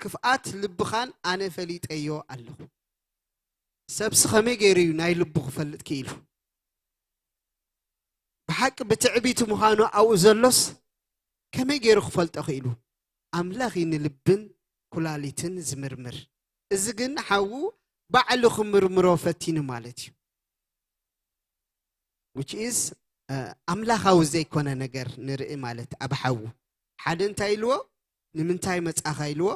ክፍኣት ልብኻን ኣነ ፈሊጠዮ ኣለኹ። ሰብሲ ከመይ ገይሩ እዩ ናይ ልቡ ክፈልጥ ክኢሉ? ብሓቂ ብትዕቢት ምዃኑ ኣብኡ ዘሎስ ከመይ ገይሩ ክፈልጦ ክኢሉ? ኣምላኽ እዩ ንልብን ኩላሊትን ዝምርምር። እዚ ግን ሓዉ ባዕሉ ክምርምሮ ፈቲኑ ማለት እዩ። Which is፣ እ፣ ኣምላኻዊ ዘይኮነ ነገር ንርኢ ማለት ኣብ ሓዉ። ሓደ እንታይ ኢልዎ? ንምንታይ መጻኻ ኢልዎ?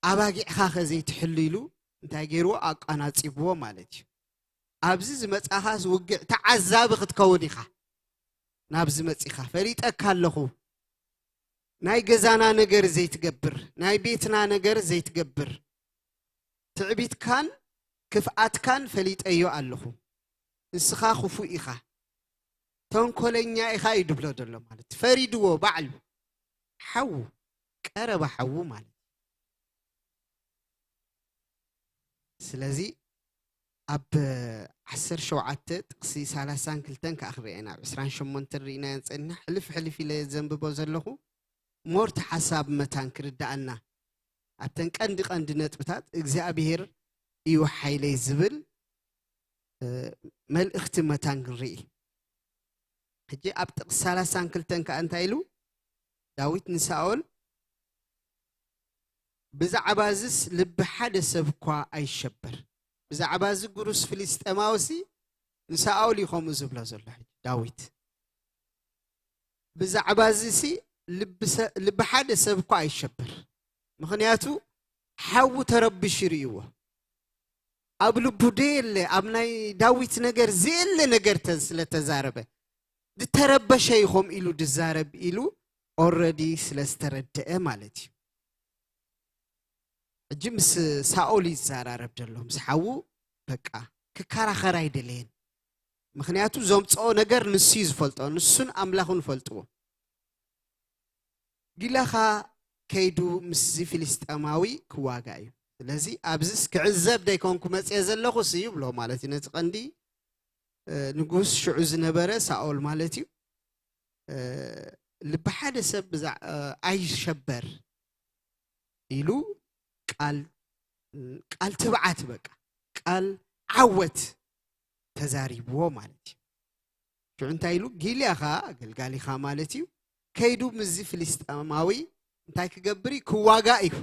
ኣባጊዕኻ ከ ዘይትሕሉ ኢሉ እንታይ ገይርዎ? ኣቋናጺብዎ ማለት እዩ። ኣብዚ ዝመጻኻስ ውግዕ ተዓዛቢ ክትከውን ኢኻ። ናብዚ መጺኻ ፈሊጠካ ኣለኹ። ናይ ገዛና ነገር ዘይትገብር፣ ናይ ቤትና ነገር ዘይትገብር፣ ትዕቢትካን ክፍኣትካን ፈሊጠዮ ኣለኹ። ንስኻ ክፉእ ኢኻ፣ ተንኮለኛ ኢኻ እዩ ድብሎ ዘሎ ማለት እዩ። ፈሪድዎ ባዕሉ። ሓዉ፣ ቀረባ ሓዉ ማለት እዩ። ስለዚ ኣብ ዓሰርተ ሸውዓተ ጥቕሲ ሰላሳን ክልተን ከኣ ክንሪኣ ኢና። ኣብ ዕስራን ሸሞንተን ርኢናዮ ጸኒሕና፣ ሕልፍ ሕልፍ ኢለ ዘንብቦ ዘለኹ፣ ሞር እቲ ሓሳብ መታን ክርድኣና፣ ኣብተን ቀንዲ ቀንዲ ነጥብታት እግዚኣብሄር እዩ ሓይለይ ዝብል፣ እ፣ መልእኽቲ መታን ክንርኢ። ሕጂ ኣብ ጥቕሲ ሰላሳን ክልተን ከኣ እንታይ ኢሉ? ዳዊት ንሳኦል፣ "ብዛዕባ እዝስ ልቢ ሓደ ሰብ እኳ ኣይሸበር። ብዛዕባ እዚ ግሩስ ፍልስጤማዊሲ ንሳኦል እዩ ከምኡ ዝብሎ ዘሎ." ሕጂ ዳዊት፣ "ብዛዕባ እዚሲ ልቢ ሰ-፣ ልቢ ሓደ ሰብ እኳ ኣይሸበር። ምኽንያቱ ሓዉ ተረቢሹ ይርእይዎ። ኣብ ልቡ ደየለ ኣብ ናይ ዳዊት ነገር ዘየለ ነገር ተ- ስለ ተዛረበ ዝተረበሸ እዩ ከም ኢሉ ድዛረብ ኢሉ ኦረዲ ስለ ዝተረደአ ማለት እዩ። ሕጂ ምስ ሳኦል ይዘራረብ ዘሎ ምስ ሓዉ በቃ ክከራኸር ኣይደለየን። ምክንያቱ ዘምፅኦ ነገር ንሱ እዩ ዝፈልጦ፣ ንሱን ኣምላኹን ይፈልጥዎ። ጊላኻ ከይዱ ምስዚ ፍልስጤማዊ ክዋጋ እዩ። ስለዚ ኣብዚስ ክዕዘብ ደይኮንኩ መፅየ ዘለኹስ ይብሎ ማለት እዩ ነቲ ቀንዲ ንጉስ ሽዑ ዝነበረ ሳኦል ማለት እዩ። ልቢ ሓደ ሰብ ኣይሸበር ኢሉ ቃል ቃል ትብዓት በቃ ቃል ዓወት ተዛሪብዎ ማለት እዩ። ሽዑ እንታይ ኢሉ? ጊልያኻ ኣገልጋሊኻ ማለት እዩ ከይዱ ምስዚ ፍልስጤማዊ እንታይ ክገብር እዩ? ክዋጋእ እዩ።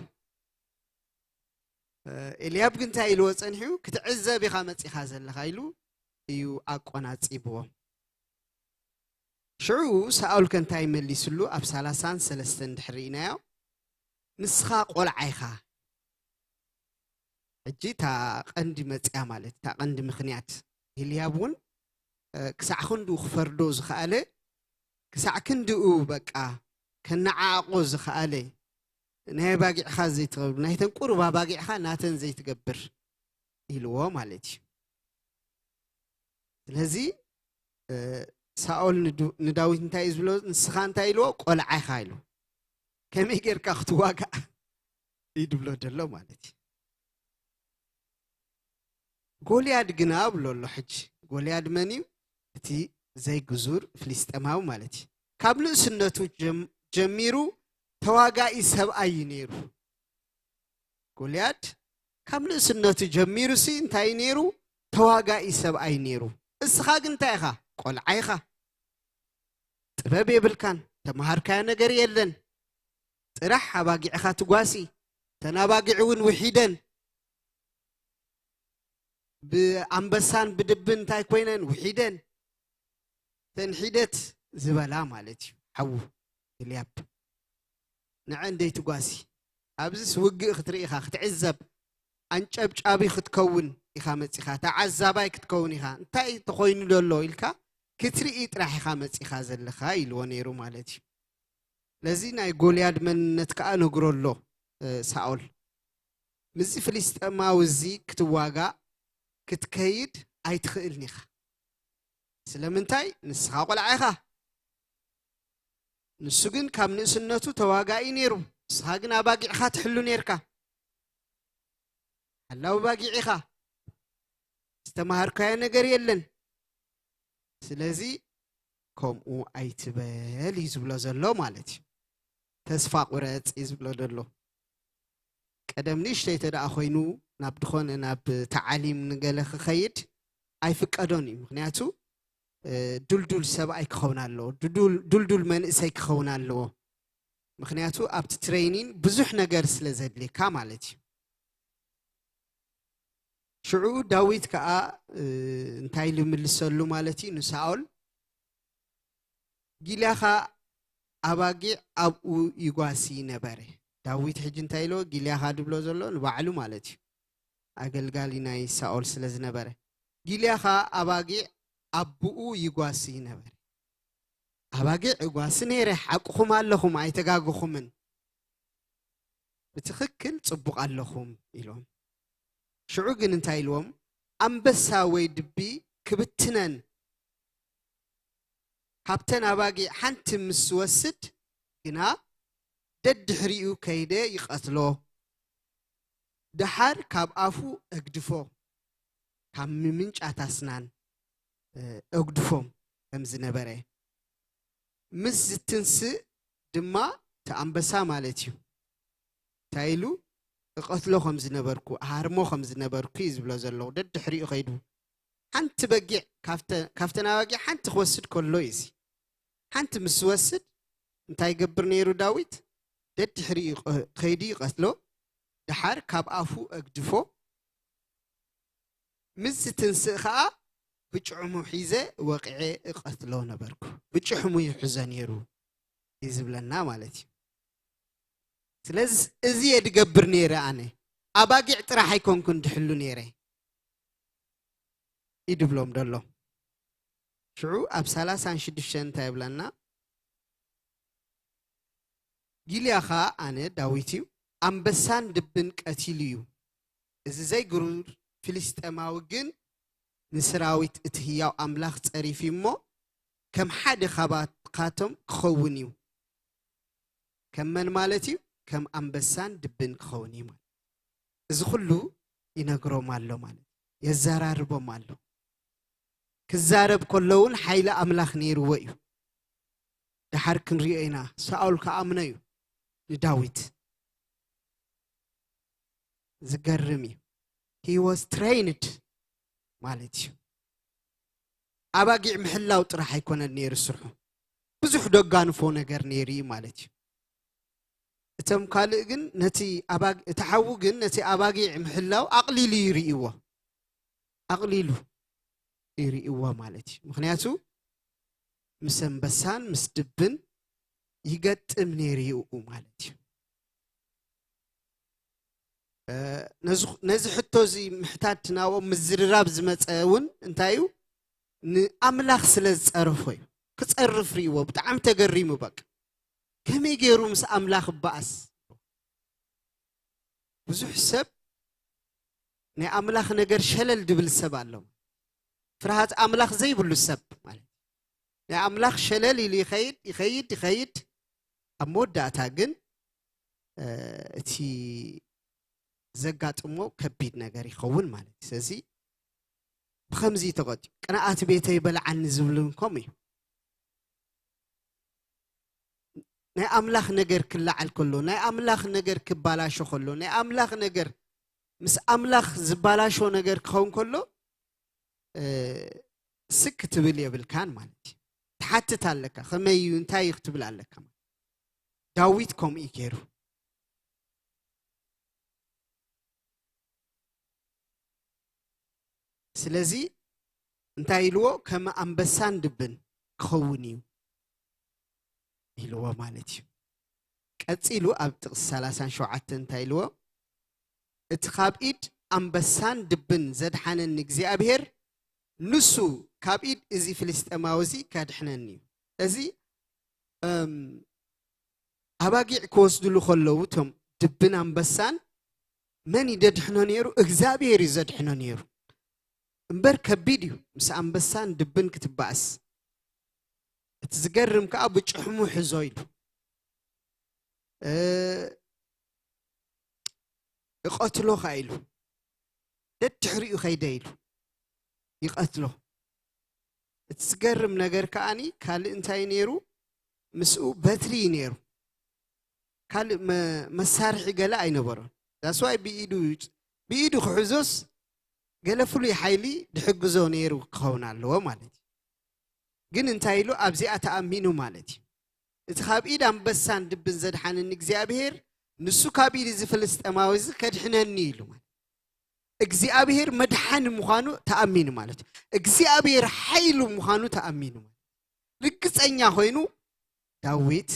ኤልያብ ግን እንታይ ኢልዎ ጸኒሑ? ክትዕዘብ ኢኻ መጺኻ ዘለኻ ኢሉ እዩ ኣቆናጺብዎ። ሽዑ ሳኦል ከ እንታይ መሊስሉ? ኣብ ሰላሳን ሰለስተን ድሕሪ ኢናዮ ንስኻ ቆልዓ ኢኻ። ሕጂ እታ ቀንዲ መጽያ ማለት እታ ቀንዲ ምኽንያት ኤልያብ እውን ክሳዕ ክንድኡ ክፈርዶ ዝኸኣለ ክሳዕ ክንድኡ በቃ ከነዓዕቆ ዝኸኣለ ናይ ኣባጊዕኻ ዘይትገብር ናይተን ቁሩብ ኣባጊዕኻ ናተን ዘይትገብር ኢልዎ ማለት እዩ። ስለዚ ሳኦል ንዳዊት እንታይ እዩ ዝብሎ? ንስኻ እንታይ ኢልዎ? ቆልዓ ኢኻ ኢሉ። ከመይ ጌርካ ክትዋጋእ እዩ ድብሎ ደሎ ማለት እዩ። ጎልያድ ግና ብሎ ኣሎ። ሕጂ ጎልያድ መን እዩ? እቲ ዘይግዙር ፍልስጤማዊ ማለት እዩ። ካብ ንእስነቱ ጀሚሩ ተዋጋኢ ሰብኣይ እዩ ነይሩ። ጎልያድ ካብ ንእስነቱ ጀሚሩ ሲ እንታይ ነይሩ? ተዋጋኢ ሰብኣይ ነይሩ። እስኻ ግን እንታይ ኢኻ? ቆልዓ ኢኻ። ጥበብ የብልካን። ተማሃርካዮ ነገር የለን። ጥራሕ ኣባጊዕኻ ትጓሲ። ተን ኣባጊዕ እውን ውሒደን ብኣንበሳን ብድብን እንታይ ኮይነን ውሒደን ተን ሒደት ዝበላ ማለት እዩ። ሓዉ ኤልያብ ንዐ እንደይ ትጓሲ ኣብዚስ ውግእ ክትርኢ ኢኻ ክትዕዘብ ኣንጨብጫቢ ክትከውን ኢኻ መጺኻ ተዓዛባይ ክትከውን ኢኻ እንታይ ተኾይኑ ዘሎ ኢልካ ክትርኢ ጥራሕ ኢኻ መጺኻ ዘለኻ ኢልዎ ነይሩ ማለት እዩ። ስለዚ ናይ ጎልያድ መንነት ከዓ ነግሮ ኣሎ ሳኦል። ምስዚ ፍልስጤማዊ እዚ ክትዋጋእ ክትከይድ ኣይትኽእልን ኢኻ። ስለምንታይ? ንስኻ ቆልዓ ኢኻ። ንሱ ግን ካብ ንእስነቱ ተዋጋኢ ነይሩ። ንስኻ ግን ኣባጊዕኻ ትሕሉ ነይርካ። ሓላዊ ባጊዕ ኢኻ። ዝተማሃርካዮ ነገር የለን። ስለዚ ከምኡ ኣይትበል እዩ ዝብሎ ዘሎ ማለት እዩ። ተስፋ ቁረፅ እዩ ዝብሎ ዘሎ። ቀደም ንእሽተይ ተደኣ ኮይኑ ናብ ዝኾነ ናብ ተዓሊም ንገለ ክኸይድ ኣይፍቀዶን እዩ። ምክንያቱ ዱልዱል ሰብኣይ ክኸውን ኣለዎ፣ ዱልዱል መንእሰይ ክኸውን ኣለዎ። ምክንያቱ ኣብቲ ትሬኒን ብዙሕ ነገር ስለ ዘድልየካ ማለት እዩ። ሽዑ ዳዊት ከዓ እንታይ ኢሉ ይምልሰሉ ማለት እዩ ንሳኦል? ጊልያኻ ኣባጊዕ ኣብኡ ይጓሲ ነበረ። ዳዊት ሕጂ እንታይ ኢልዎ? ጊልያኻ ድብሎ ዘሎ ንባዕሉ ማለት እዩ። ኣገልጋሊ ናይ ሳኦል ስለ ዝነበረ። ጊልያኻ ኣባጊዕ ኣብኡ ይጓሲ ነበረ። ኣባጊዕ እጓሲ ነይረ፣ ሓቅኹም ኣለኹም፣ ኣይተጋግኹምን። ብትኽክል ጽቡቕ ኣለኹም ኢሎም። ሽዑ ግን እንታይ ኢልዎም? ኣንበሳ ወይ ድቢ ክብትነን ካብተን ኣባጊዕ ሓንቲ ምስ ዝወስድ ግና ደድሕሪኡ ከይደ ይቐትሎ። ደሓር ካብ ኣፉ እግድፎ፣ ካብ ምምንጫት ኣስናን እግድፎም ከም ዝነበረ ምስ ዝትንስእ ድማ እቲ ኣንበሳ ማለት እዩ እንታይ ኢሉ እቐትሎ ከም ዝነበርኩ ኣሃርሞ ከም ዝነበርኩ እዩ ዝብሎ ዘለኹ። ደድሕሪኡ ከይዱ ሓንቲ በጊዕ ካብተን ኣባጊዕ ሓንቲ ክወስድ ከሎ እዩ እዚ ሓንቲ ምስ ዝወስድ እንታይ ይገብር ነይሩ ዳዊት? ደድሕሪኡ ከይዱ ይቐትሎ። ደሓር ካብ ኣፉ እግድፎ ምስ ዝትንስእ ኸዓ ብጭዕሙ ሒዘ ወቒዐ እቐትሎ ነበርኩ። ብጭሕሙ ይሕዞ ነይሩ እዩ ዝብለና ማለት እዩ። ስለዚ እዚ እየ ድገብር ነይረ ኣነ። ኣባጊዕ ጥራሕ ኣይኮንኩን ድሕሉ ነይረ። እዩ ድብሎም ደሎ። ሽዑ ኣብ ሰላሳን ሽዱሽተን እንታይ ይብለና? ጊልያ ኸኣ ኣነ ዳዊት እዩ፣ ኣንበሳን ድብን ቀቲሉ እዩ። እዚ ዘይግሩር ፍልስጤማዊ ግን ንሰራዊት እቲ ህያው ኣምላኽ ጸሪፉ እሞ ከም ሓደ ካባካቶም ክኸውን እዩ። ከም መን ማለት እዩ? ከም ኣንበሳን ድብን ክኸውን እዩ ማለት። እዚ ኩሉ ይነግሮም ኣሎ ማለት፣ የዘራርቦም ኣሎ። ክዛረብ ከሎ እውን ሓይሊ ኣምላኽ ነይርዎ እዩ። ደሓር ክንሪኦ ኢና። ሳኦል ክኣምኖ እዩ ንዳዊት። ዝገርም እዩ። He was trained ማለት እዩ። ኣባጊዕ ምሕላው ጥራሕ ኣይኮነን ነይሩ ስርሑ። ብዙሕ ደጋንፎ ነገር ነይሩ እዩ ማለት እዩ። እቶም ካልእ ግን ነቲ ኣባግ-፣ እቲ ሓዉ ግን ነቲ ኣባጊዕ ምሕላው ኣቕሊሉ ይርእይዎ። ኣቕሊሉ ይርእይዎ ማለት እዩ። ምኽንያቱ ምስ ኣንበሳን ምስ ድብን ይገጥም ነይሩ እዩ ማለት እዩ። እ፣ ነዚ፣ ነዚ ሕቶ እዚ ምሕታት ናብኦም ምዝርራብ ዝመጸ እውን እንታይ እዩ? ንኣምላኽ ስለ ዝጸረፎ እዩ። ክጸርፍ ርእይዎ፣ ብጣዕሚ ተገሪሙ። በቃ ከመይ ገይሩ ምስ ኣምላኽ እበኣስ? ብዙሕ ሰብ ናይ ኣምላኽ ነገር ሸለል ድብል ሰብ ኣሎ። ፍርሃት ኣምላኽ ዘይብሉ ሰብ ማለት እዩ። ናይ ኣምላኽ ሸለል ኢሉ ይኸይድ፣ ይኸይድ፣ ይኸይድ። ኣብ መወዳእታ ግን፣ እ፣ እቲ ዘጋጥሞ ከቢድ ነገር ይኸውን ማለት እዩ። ስለዚ ብኸምዚ ተቐጥዩ፣ "ቅንኣት ቤተይ በልዓኒ" ዝብል እውን ከምኡ እዩ። ናይ ኣምላኽ ነገር ክለዓል ከሎ፣ ናይ ኣምላኽ ነገር ክባላሾ ከሎ፣ ናይ ኣምላኽ ነገር ምስ ኣምላኽ ዝባላሾ ነገር ክኸውን ከሎ፣ እ፣ ስክ ክትብል የብልካን ማለት እዩ። ትሓትት ኣለካ፣ ከመይ እዩ፣ እንታይ እዩ ክትብል ኣለካ ማለት። ዳዊት ከምኡ እዩ ገይሩ። ስለዚ እንታይ ኢልዎ? ከም ኣንበሳን ድብን ክኸውን እዩ ኢልዎ ማለት እዩ። ቀጺሉ ኣብ ጥቕሲ ሰላሳን ሸውዓተን እንታይ ኢልዎ? "እቲ ካብ ኢድ ኣንበሳን ድብን ዘድሓነኒ እግዚኣብሔር፣ ንሱ ካብ ኢድ እዚ ፍልስጤማዊ እዚ ከድሕነኒ እዩ።" እዚ፣ እም፣ ኣባጊዕ ክወስድሉ ከለዉ፣ እቶም ድብን ኣንበሳን መን እዩ ዘድሕኖ ነይሩ? እግዚኣብሔር እዩ ዘድሕኖ ነይሩ። እምበር ከቢድ እዩ ምስ ኣንበሳን ድብን ክትበኣስ። እቲ ዝገርም ከኣ ብጭሕሙ ሕዞ ኢሉ። እ፣ እቐትሎ ከኣ ኢሉ። ደድሕሪኡ ከይደ ኢሉ። ይቐትሎ። እቲ ዝገርም ነገር ከኣኒ ካልእ እንታይ ነይሩ? ምስኡ በትሪ እዩ ነይሩ። ካልእ መ-፣ መሳርሒ ገለ ኣይነበሮን። That's why ብኢዱ፣ ብኢዱ ክሕዞስ ገለ ፍሉይ ሓይሊ ድሕግዞ ነይሩ ክኸውን ኣለዎ ማለት እዩ። ግን እንታይ ኢሉ? ኣብዚኣ ተኣሚኑ ማለት እዩ። "እቲ ካብ ኢድ ኣንበሳን ድብን ዘድሓነኒ እግዚኣብሔር፣ ንሱ ካብ ኢድ እዚ ፍልስጤማዊ እዚ ከድሕነኒ" ኢሉ ማለት። እግዚኣብሔር መድሓኒ ምዃኑ ተኣሚኑ ማለት እዩ። እግዚኣብሔር ሓይሉ ምዃኑ ተኣሚኑ ማለት እዩ። ርግጸኛ ኮይኑ ዳዊት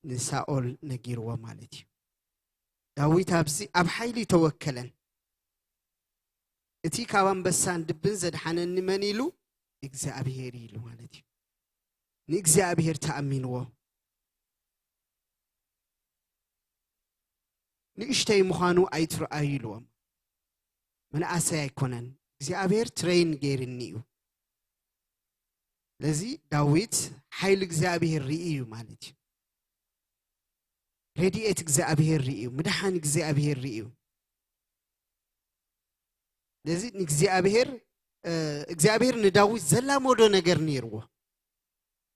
ንሳኦል ነጊርዎ ማለት እዩ። ዳዊት ኣብዚ ኣብ ሓይሊ ተወከለን። "እቲ ካብ ኣንበሳን ድብን ዘድሓነኒ መን?" ኢሉ፣ "እግዚኣብሔር" ኢሉ ማለት እዩ። ንእግዚኣብሔር ተኣሚንዎ። "ንእሽተይ ምዃኑ ኣይትርኣዩ" ኢልዎም። መናእሰይ ኣይኮነን፣ እግዚኣብሔር ትሬን ገይርኒ እዩ። ስለዚ ዳዊት ሓይሊ እግዚኣብሔር ርእዩ ማለት እዩ። ረድኤት እግዚኣብሔር ርእዩ፣ ምድሓን እግዚኣብሔር ርእዩ። ስለዚ ንእግዚኣብሔር፣ እ፣ እግዚኣብሔር ንዳዊት ዘላመዶ ነገር ነይርዎ።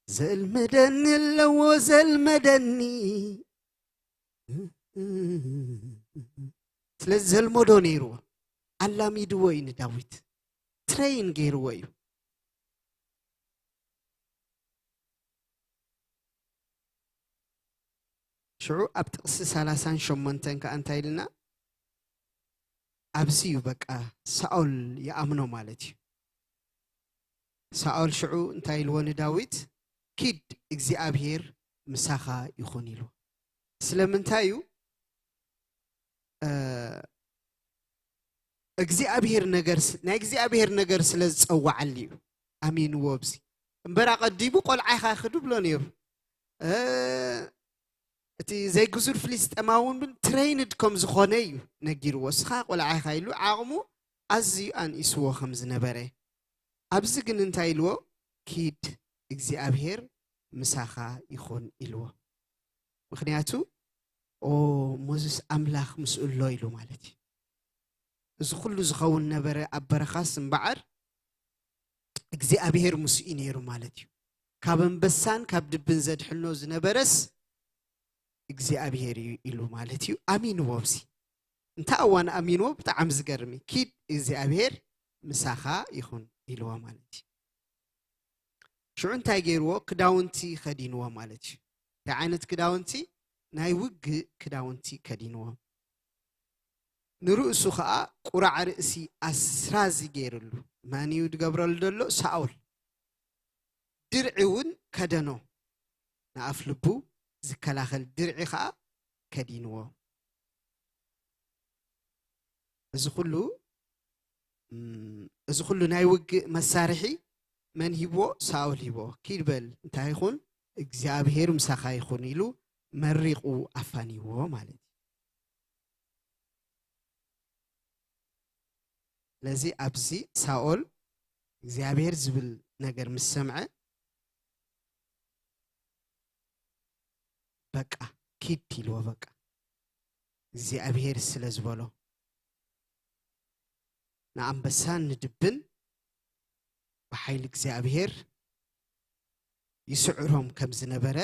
"ዘልመደኒ ኣለዎ፣ ዘልመደኒ" ስለዚ ዘልመዶ ነይርዎ፣ ኣላሚድዎ እዩ ንዳዊት፣ ትሬን ገይርዎ እዩ። ሽዑ ኣብ ጥቕሲ ሰላሳን ሸሞንተን ከኣ እንታይ ኢልና? ኣብዚ እዩ በቃ ሳኦል ይኣምኖ ማለት እዩ። ሳኦል ሽዑ እንታይ ኢልዎ ንዳዊት? "ኪድ፣ እግዚኣብሔር ምሳኻ ይኹን" ኢልዎ። ስለምንታይ እዩ? እ፣ እግዚኣብሔር ነገር ስ- ናይ እግዚኣብሔር ነገር ስለ ዝጸዋዓሉ እዩ ኣሚንዎ። ኣብዚ እምበር ኣቐዲሙ ቆልዓ ኢኻ ክዱ ብሎ ነይሩ። እ፣ እቲ ዘይግዙር ፍልስጤማዊ እውን ትሬይንድ ከም ዝኾነ እዩ ነጊርዎ። እስኻ ቆልዓ ኢኻ ኢሉ ዓቕሙ ኣዝዩ ኣንኢስዎ ከም ዝነበረ። ኣብዚ ግን እንታይ ኢልዎ? ኪድ እግዚኣብሔር ምሳኻ ይኹን ኢልዎ። ምክንያቱ ኦ ሞዝስ ኣምላኽ ምስኡ ኣሎ ኢሉ ማለት እዩ። እዚ ኩሉ ዝኸውን ነበረ ኣብ በረኻስ እምበዓር እግዚኣብሔር ምስኡ ነይሩ ማለት እዩ። ካብ ኣንበሳን ካብ ድብን ዘድሕኖ ዝነበረስ እግዚኣብሔር እዩ ኢሉ ማለት እዩ። ኣሚንዎ። ኣብዚ እንታ እዋን ኣሚንዎ። ብጣዕሚ ዝገርም እዩ። ኪድ እግዚኣብሔር ምሳኻ ይኹን ኢልዎ ማለት እዩ። ሽዑ እንታይ ገይርዎ? ክዳውንቲ ከዲንዎ ማለት እዩ። እንታይ ዓይነት ክዳውንቲ? ናይ ውግእ ክዳውንቲ ከዲንዎ። ንርእሱ ኸዓ ቁራዕ ርእሲ ኣስራዚ ገይርሉ። መን እዩ ዝገብረሉ ዘሎ? ሳኦል። ድርዒ እውን ከደኖ፣ ንኣፍ ልቡ ዝከላኸል ድርዒ ኸዓ ከዲንዎ። እዚ ኩሉ እም፣ እዚ ኩሉ ናይ ውግእ መሳርሒ መን ሂብዎ? ሳኦል ሂብዎ። ኪድ በል እንታይ ይኹን? እግዚኣብሔር ምሳኻ ይኹን ኢሉ መሪቑ ኣፋንይዎ ማለት እዩ። ስለዚ ኣብዚ ሳኦል እግዚኣብሔር ዝብል ነገር ምስ ሰምዐ በቃ ኪድ ኢልዎ። በቃ እግዚኣብሔር ስለ ዝበሎ ንኣንበሳን ንድብን ብሓይሊ እግዚኣብሔር ይስዕሮም ከም ዝነበረ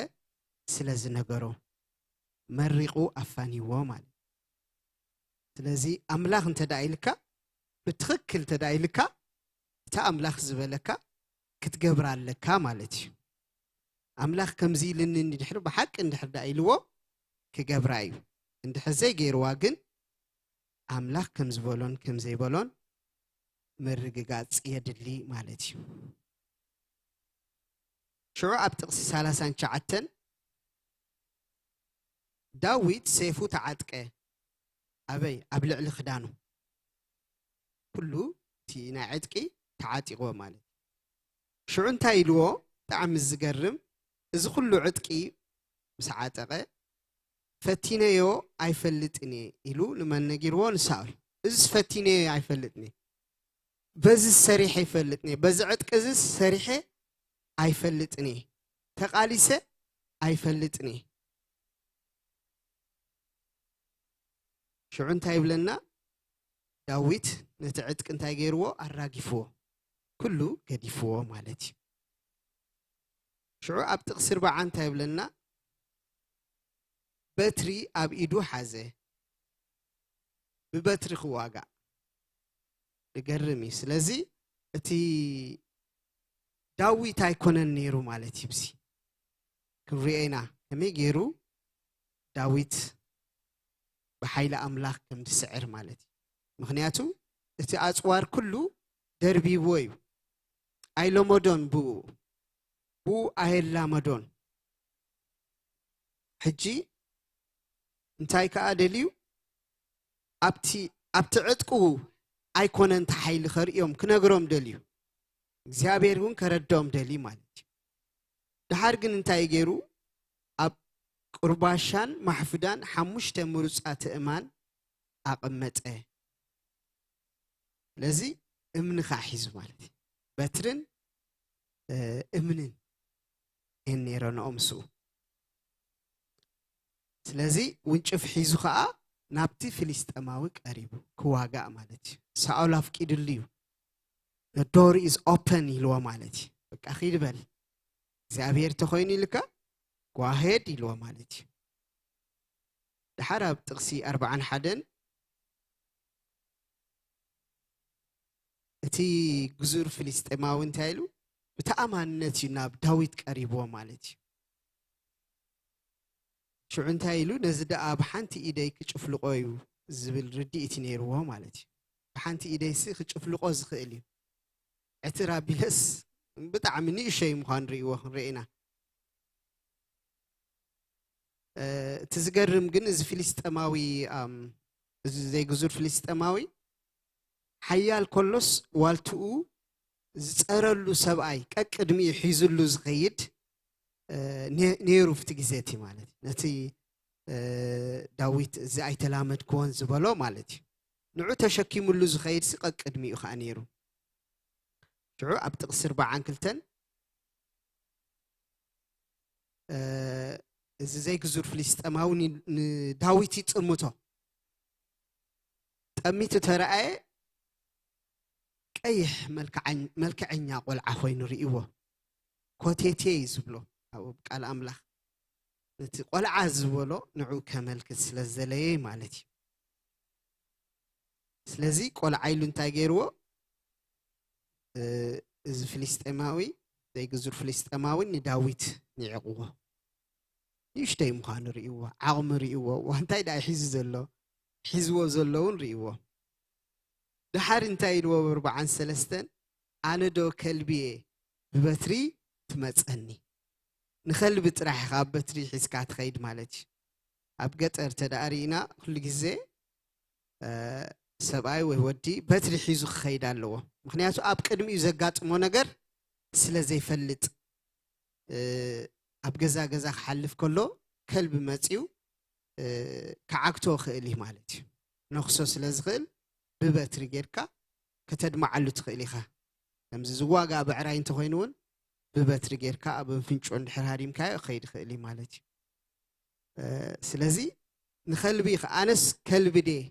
ስለ ዝነገሮ መሪቑ ኣፋንይዎ ማለት እዩ። ስለዚ ኣምላኽ እንተ ደኣ ኢልካ፣ ብትኽክል እንተ ደኣ ኢልካ፣ እቲ ኣምላኽ ዝበለካ ክትገብር ኣለካ ማለት እዩ። ኣምላኽ ከምዚ ኢልኒ እንድሕር ብሓቂ እንድሕር ደኣ ኢልዎ ክገብራ እዩ። እንድሕር ዘይገይርዋ ግን ኣምላኽ ከም ዝበሎን ከም ዘይበሎን ምርግጋጽ የድሊ ማለት እዩ። ሽዑ ኣብ ጥቕሲ ሰላሳን ትሽዓተን ዳዊት ሰይፉ ተዓጥቀ። ኣበይ? ኣብ ልዕሊ ክዳኑ። ኩሉ እቲ ናይ ዕጥቂ ተዓጢቕዎ ማለት እዩ። ሽዑ እንታይ ኢልዎ? ብጣዕሚ ዝገርም፣ እዚ ኩሉ ዕጥቂ ምስ ዓጠቐ፣ "ፈቲነዮ ኣይፈልጥን እየ" ኢሉ ንመን ነጊርዎ? ንሳኦል። "እዚስ ፈቲነዮ ኣይፈልጥን እየ፣ በዚ ሰሪሐ ይፈልጥን እየ፣ በዚ ዕጥቂ እዚስ ሰሪሐ ኣይፈልጥን እየ፣ ተቓሊሰ ኣይፈልጥን እየ።" ሽዑ እንታይ ይብለና? ዳዊት ነቲ ዕጥቂ እንታይ ገይርዎ? ኣራጊፍዎ፣ ኩሉ ገዲፍዎ ማለት እዩ። ሽዑ ኣብ ጥቕሲ ኣርባዓ እንታይ ይብለና? በትሪ ኣብ ኢዱ ሓዘ፣ ብበትሪ ክዋጋእ። ዝገርም እዩ። ስለዚ እቲ ዳዊት ኣይኮነን ነይሩ ማለት እዩ። ብዚ ክንሪኦ ኢና ከመይ ገይሩ ዳዊት ብሓይሊ ኣምላኽ ከም ዝስዕር ማለት እዩ። ምኽንያቱ እቲ ኣጽዋር ኩሉ ደርቢብዎ እዩ። ኣይለመዶን ብኡ፣ ብኡ ኣየላመዶን። ሕጂ እንታይ ከኣ ደልዩ? ኣብቲ፣ ኣብቲ ዕጥቁ ኣይኮነን እቲ ሓይሊ ከርእዮም፣ ክነግሮም ደልዩ። እግዚኣብሔር እውን ከረድኦም ደልዩ ማለት እዩ። ደሓር ግን እንታይ ገይሩ? ኣብ ቁርባሻን ማሕፍዳን ሓሙሽተ ምሩጻት እማን ኣቐመጠ። ስለዚ እምኒ ከኣ ሒዙ ማለት እዩ። በትርን፣ እ፣ እምንን እየን ነይረንኦ ምስኡ። ስለዚ ውንጭፍ ሒዙ ከኣ ናብቲ ፍልስጤማዊ ቀሪቡ ክዋጋእ ማለት እዩ። ሳኦል ኣፍቂድሉ እዩ። "The door is open" ኢልዎ ማለት እዩ። "በቃ ኺድ በል፣ እግዚኣብሔር ተኾይኑ ኢልካ፣ go ahead" ኢልዎ ማለት እዩ። ደሓር ኣብ ጥቕሲ ኣርባዓን ሓደን እቲ ግዙር ፍልስጤማዊ እንታይ ኢሉ? ብተኣማንነት እዩ ናብ ዳዊት ቀሪብዎ ማለት እዩ። ሽዑ እንታይ ኢሉ? "ነዚ ደኣ ብሓንቲ ኢደይ ክጭፍልቆ እዩ" ዝብል ርድኢት ነይርዎ ማለት እዩ። ብሓንቲ ኢደይሲ ክጭፍልቆ ዝኽእል እዩ። ዕትር ኣቢለስ ብጣዕሚ ንእሸይ ምዃኑ ርእይዎ ክንርኢ ኢና። እ፣ እቲ ዝገርም ግን እዚ ፍልስጤማዊ፣ ኣም፣ እዚ ዘይግዙር ፍልስጤማዊ ሓያል ከሎስ ዋልትኡ ዝጸረሉ ሰብኣይ ቀቅድሚኡ ሒዙሉ ዝኸይድ፣ እ፣ ነ-፣ ነይሩ ኣብቲ ግዜ እቲ ማለት እዩ። ነቲ፣ እ፣ ዳዊት እዚ ኣይተላመድክዎን ዝበሎ ማለት እዩ። ንዑ ተሸኪሙሉ ዝኸይድ ሲ ቀቅድሚኡ ኸኣ ነይሩ። ሽዑ ኣብ ጥቕሲ ኣርባዓን ክልተን፣ እ፣ እዚ ዘይግዙር ፍልስጤማዊ ን-፣ ንዳዊት ይጥምቶ። ጠሚቱ ተረኣየ፣ ቀይሕ መልክዓኝ-፣ መልክዐኛ ቆልዓ ኮይኑ ርእይዎ። ኮቴቴ እዩ ዝብሎ ኣብ ቃል ኣምላኽ። ነቲ ቆልዓ ዝበሎ ንዑ ከመልክት ስለ ዝደለየ ማለት እዩ። ስለዚ ቆልዓ ኢሉ እንታይ ገይርዎ? እ፣ እዚ ፍልስጤማዊ፣ ዘይግዙር ፍልስጤማዊ ንዳዊት ንዒቕዎ። ንእሽተይ ምዃኑ ርእይዎ፣ ዓቕሚ ርእይዎ፣ እዋ እንታይ ደኣ ሒዙ ዘሎ፣ ሒዝዎ ዘሎ እውን ርእይዎ። ደሓር እንታይ ኢልዎ? ኣብ ኣርባዓን ሰለስተን፣ ኣነ ዶ ከልቢ እየ ብበትሪ ትመጸኒ? ንኸልቢ ጥራሕ ኢኻ ኣብ በትሪ ሒዝካ ትኸይድ ማለት እዩ። ኣብ ገጠር እንተ ደኣ ርኢና፣ ኩሉ ግዜ፣ እ፣ ሰብኣይ ወይ ወዲ በትሪ ሒዙ ክኸይድ ኣለዎ። ምኽንያቱ ኣብ ቅድሚኡ ዘጋጥሞ ነገር ስለ ዘይፈልጥ፣ እ፣ ኣብ ገዛ ገዛ ክሓልፍ ከሎ ከልቢ መጺኡ፣ እ፣ ክዓግቶ ክእል እዩ ማለት እዩ። ነኽሶ ስለ ዝኽእል ብበትሪ ጌርካ ከተድምዓሉ ትኽእል ኢኻ። ከምዚ ዝዋጋእ ብዕራይ እንተኾይኑ እውን ብበትሪ ጌርካ ኣብ ኣፍንጭኡ እንድሕር ሃሪምካዮ ክኸይድ ይኽእል እዩ ማለት እዩ። እ፣ ስለዚ ንኸልቢ ኢኻ፣ ኣነስ ከልቢ ድየ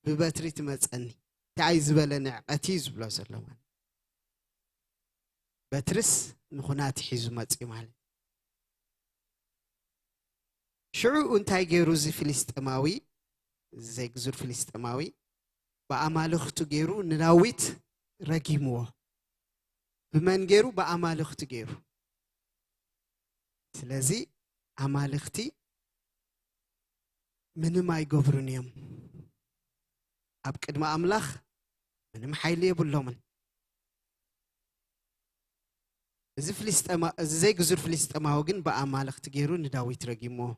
ብበትሪ ትመጸኒ? እንታይ ዝበለ ንዕቀት እዩ ዝብሎ ዘሎ ማለት። በትርስ ንኹናት ሒዙ መጺኡ ማለት። ሽዑ እንታይ ገይሩ እዚ ፍልስጤማዊ፣ እዚ ዘይግዙር ፍልስጤማዊ? ብኣማልኽቱ ገይሩ ንዳዊት ረጊምዎ። ብመን ገይሩ? ብኣማልኽቱ ገይሩ። ስለዚ ኣማልኽቲ ምንም ኣይገብሩን እዮም። ኣብ ቅድሚ ኣምላኽ ምንም ሓይሊ የብሎምን። እዚ ፍልስጤማ-፣ እዚ ዘይግዙር ፍልስጤማዊ ግን ብኣማልኽቲ ገይሩ ንዳዊት ረጊምዎ።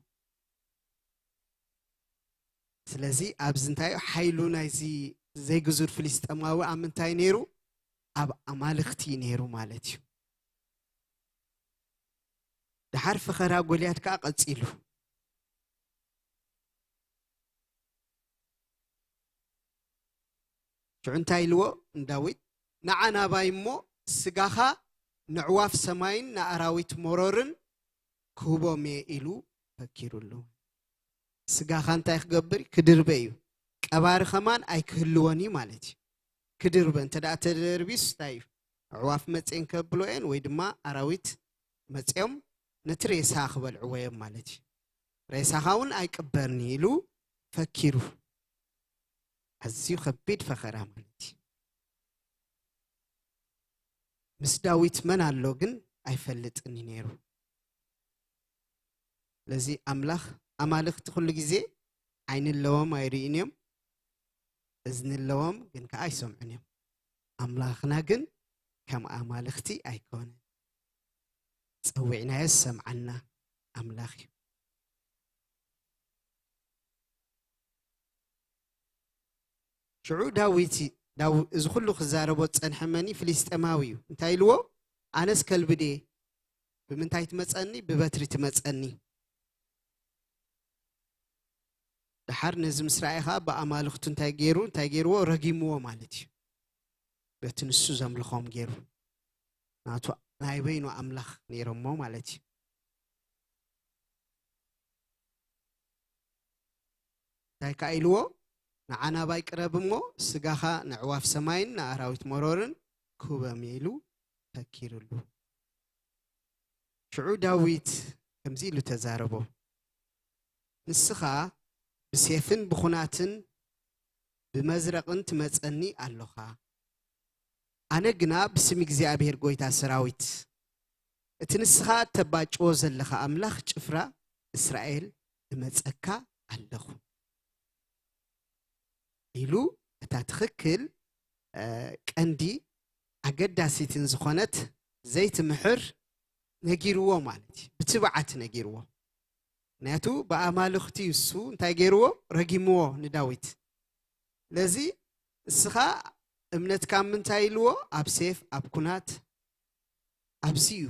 ስለዚ ኣብዚ እንታይ እዩ ሓይሉ ናይዚ ዘይግዙር ፍልስጤማዊ ኣብ ምንታይ ነይሩ? ኣብ ኣማልኽቲ ነይሩ ማለት እዩ። ደሓር ፈኸራ ጎልያድ ከኣ ቀጺሉ። ሽዑ እንታይ ኢልዎ ንዳዊት? ንዓ ናባይ እሞ ስጋኻ ነዕዋፍ ሰማይን ንኣራዊት መሮርን ክህቦም እየ ኢሉ ፈኪሩሉ። ስጋኻ እንታይ ክገብር? ክድርበ እዩ። ቀባሪ ከማን ኣይክህልዎን እዩ ማለት እዩ። ክድርበ፣ እንተ ደኣ ተደርቢስ እንታይ እዩ? ኣዕዋፍ መጽየን ከብሎ እየን ወይ ድማ ኣራዊት መጽዮም ነቲ ሬሳ ክበልዕዎ እዮም ማለት እዩ። ሬሳኻ እውን ኣይቅበርኒ ኢሉ ፈኪሩ። ኣዝዩ ከቢድ ፈኸራ ማለት እዩ። ምስ ዳዊት መን ኣሎ ግን ኣይፈልጥን እዩ ነይሩ። ስለዚ ኣምላኽ፣ ኣማልኽቲ ኩሉ ግዜ ዓይኒ ኣለዎም ኣይርእዩን እዮም፣ እዝኒ ኣለዎም ግን ከኣ ኣይሰምዑን እዮም። ኣምላኽና ግን ከም ኣማልኽቲ ኣይኮነን። ጸዊዕናዮ ዝሰምዓና ኣምላኽ እዩ። ሽዑ ዳዊት፣ ዳው-፣ እዚ ኩሉ ክዛረቦ ዝጸንሐ መን እዩ? ፍልስጤማዊ እዩ። እንታይ ኢልዎ? ኣነስ ከልቢ ድየ? ብምንታይ ትመጸኒ? ብበትሪ ትመጸኒ። ደሓር ነዚ ምስ ረኣየ ኸኣ ብኣማልኽቱ እንታይ ገይሩ? እንታይ ገይርዎ? ረጊምዎ ማለት እዩ። በቲ ንሱ ዘምልኾም ገይሩ። ናቱ ናይ በይኑ ኣምላኽ ነይሮሞ ማለት እዩ። እንታይ ከኣ ኢልዎ? ንዓ ናባይ ቅረብ እሞ ስጋኻ ነዕዋፍ ሰማይን ንኣራዊት መሮርን ክህቦም እየ ኢሉ ፈኪርሉ። ሽዑ ዳዊት ከምዚ ኢሉ ተዛረቦ፣ ንስኻ ብሴፍን ብኹናትን ብመዝረቕን ትመጸኒ ኣሎኻ፣ ኣነ ግና ብስም እግዚኣብሔር ጐይታ ሰራዊት፣ እቲ ንስኻ እተባጭዎ ዘለኻ ኣምላኽ ጭፍራ እስራኤል እመጸካ ኣለኹ ኢሉ፣ እታ ትኽክል፣ እ፣ ቀንዲ ኣገዳሲትን ዝኾነት ዘይትምሕር ነጊርዎ ማለት እዩ። ብትብዓት ነጊርዎ። ምኽንያቱ ብኣማልኽቲ እዩ እሱ እንታይ ገይርዎ? ረጊምዎ ንዳዊት። ስለዚ እስኻ እምነትካ ኣብ ምንታይ ኢልዎ? ኣብ ሴፍ፣ ኣብ ኩናት፣ ኣብዚ እዩ።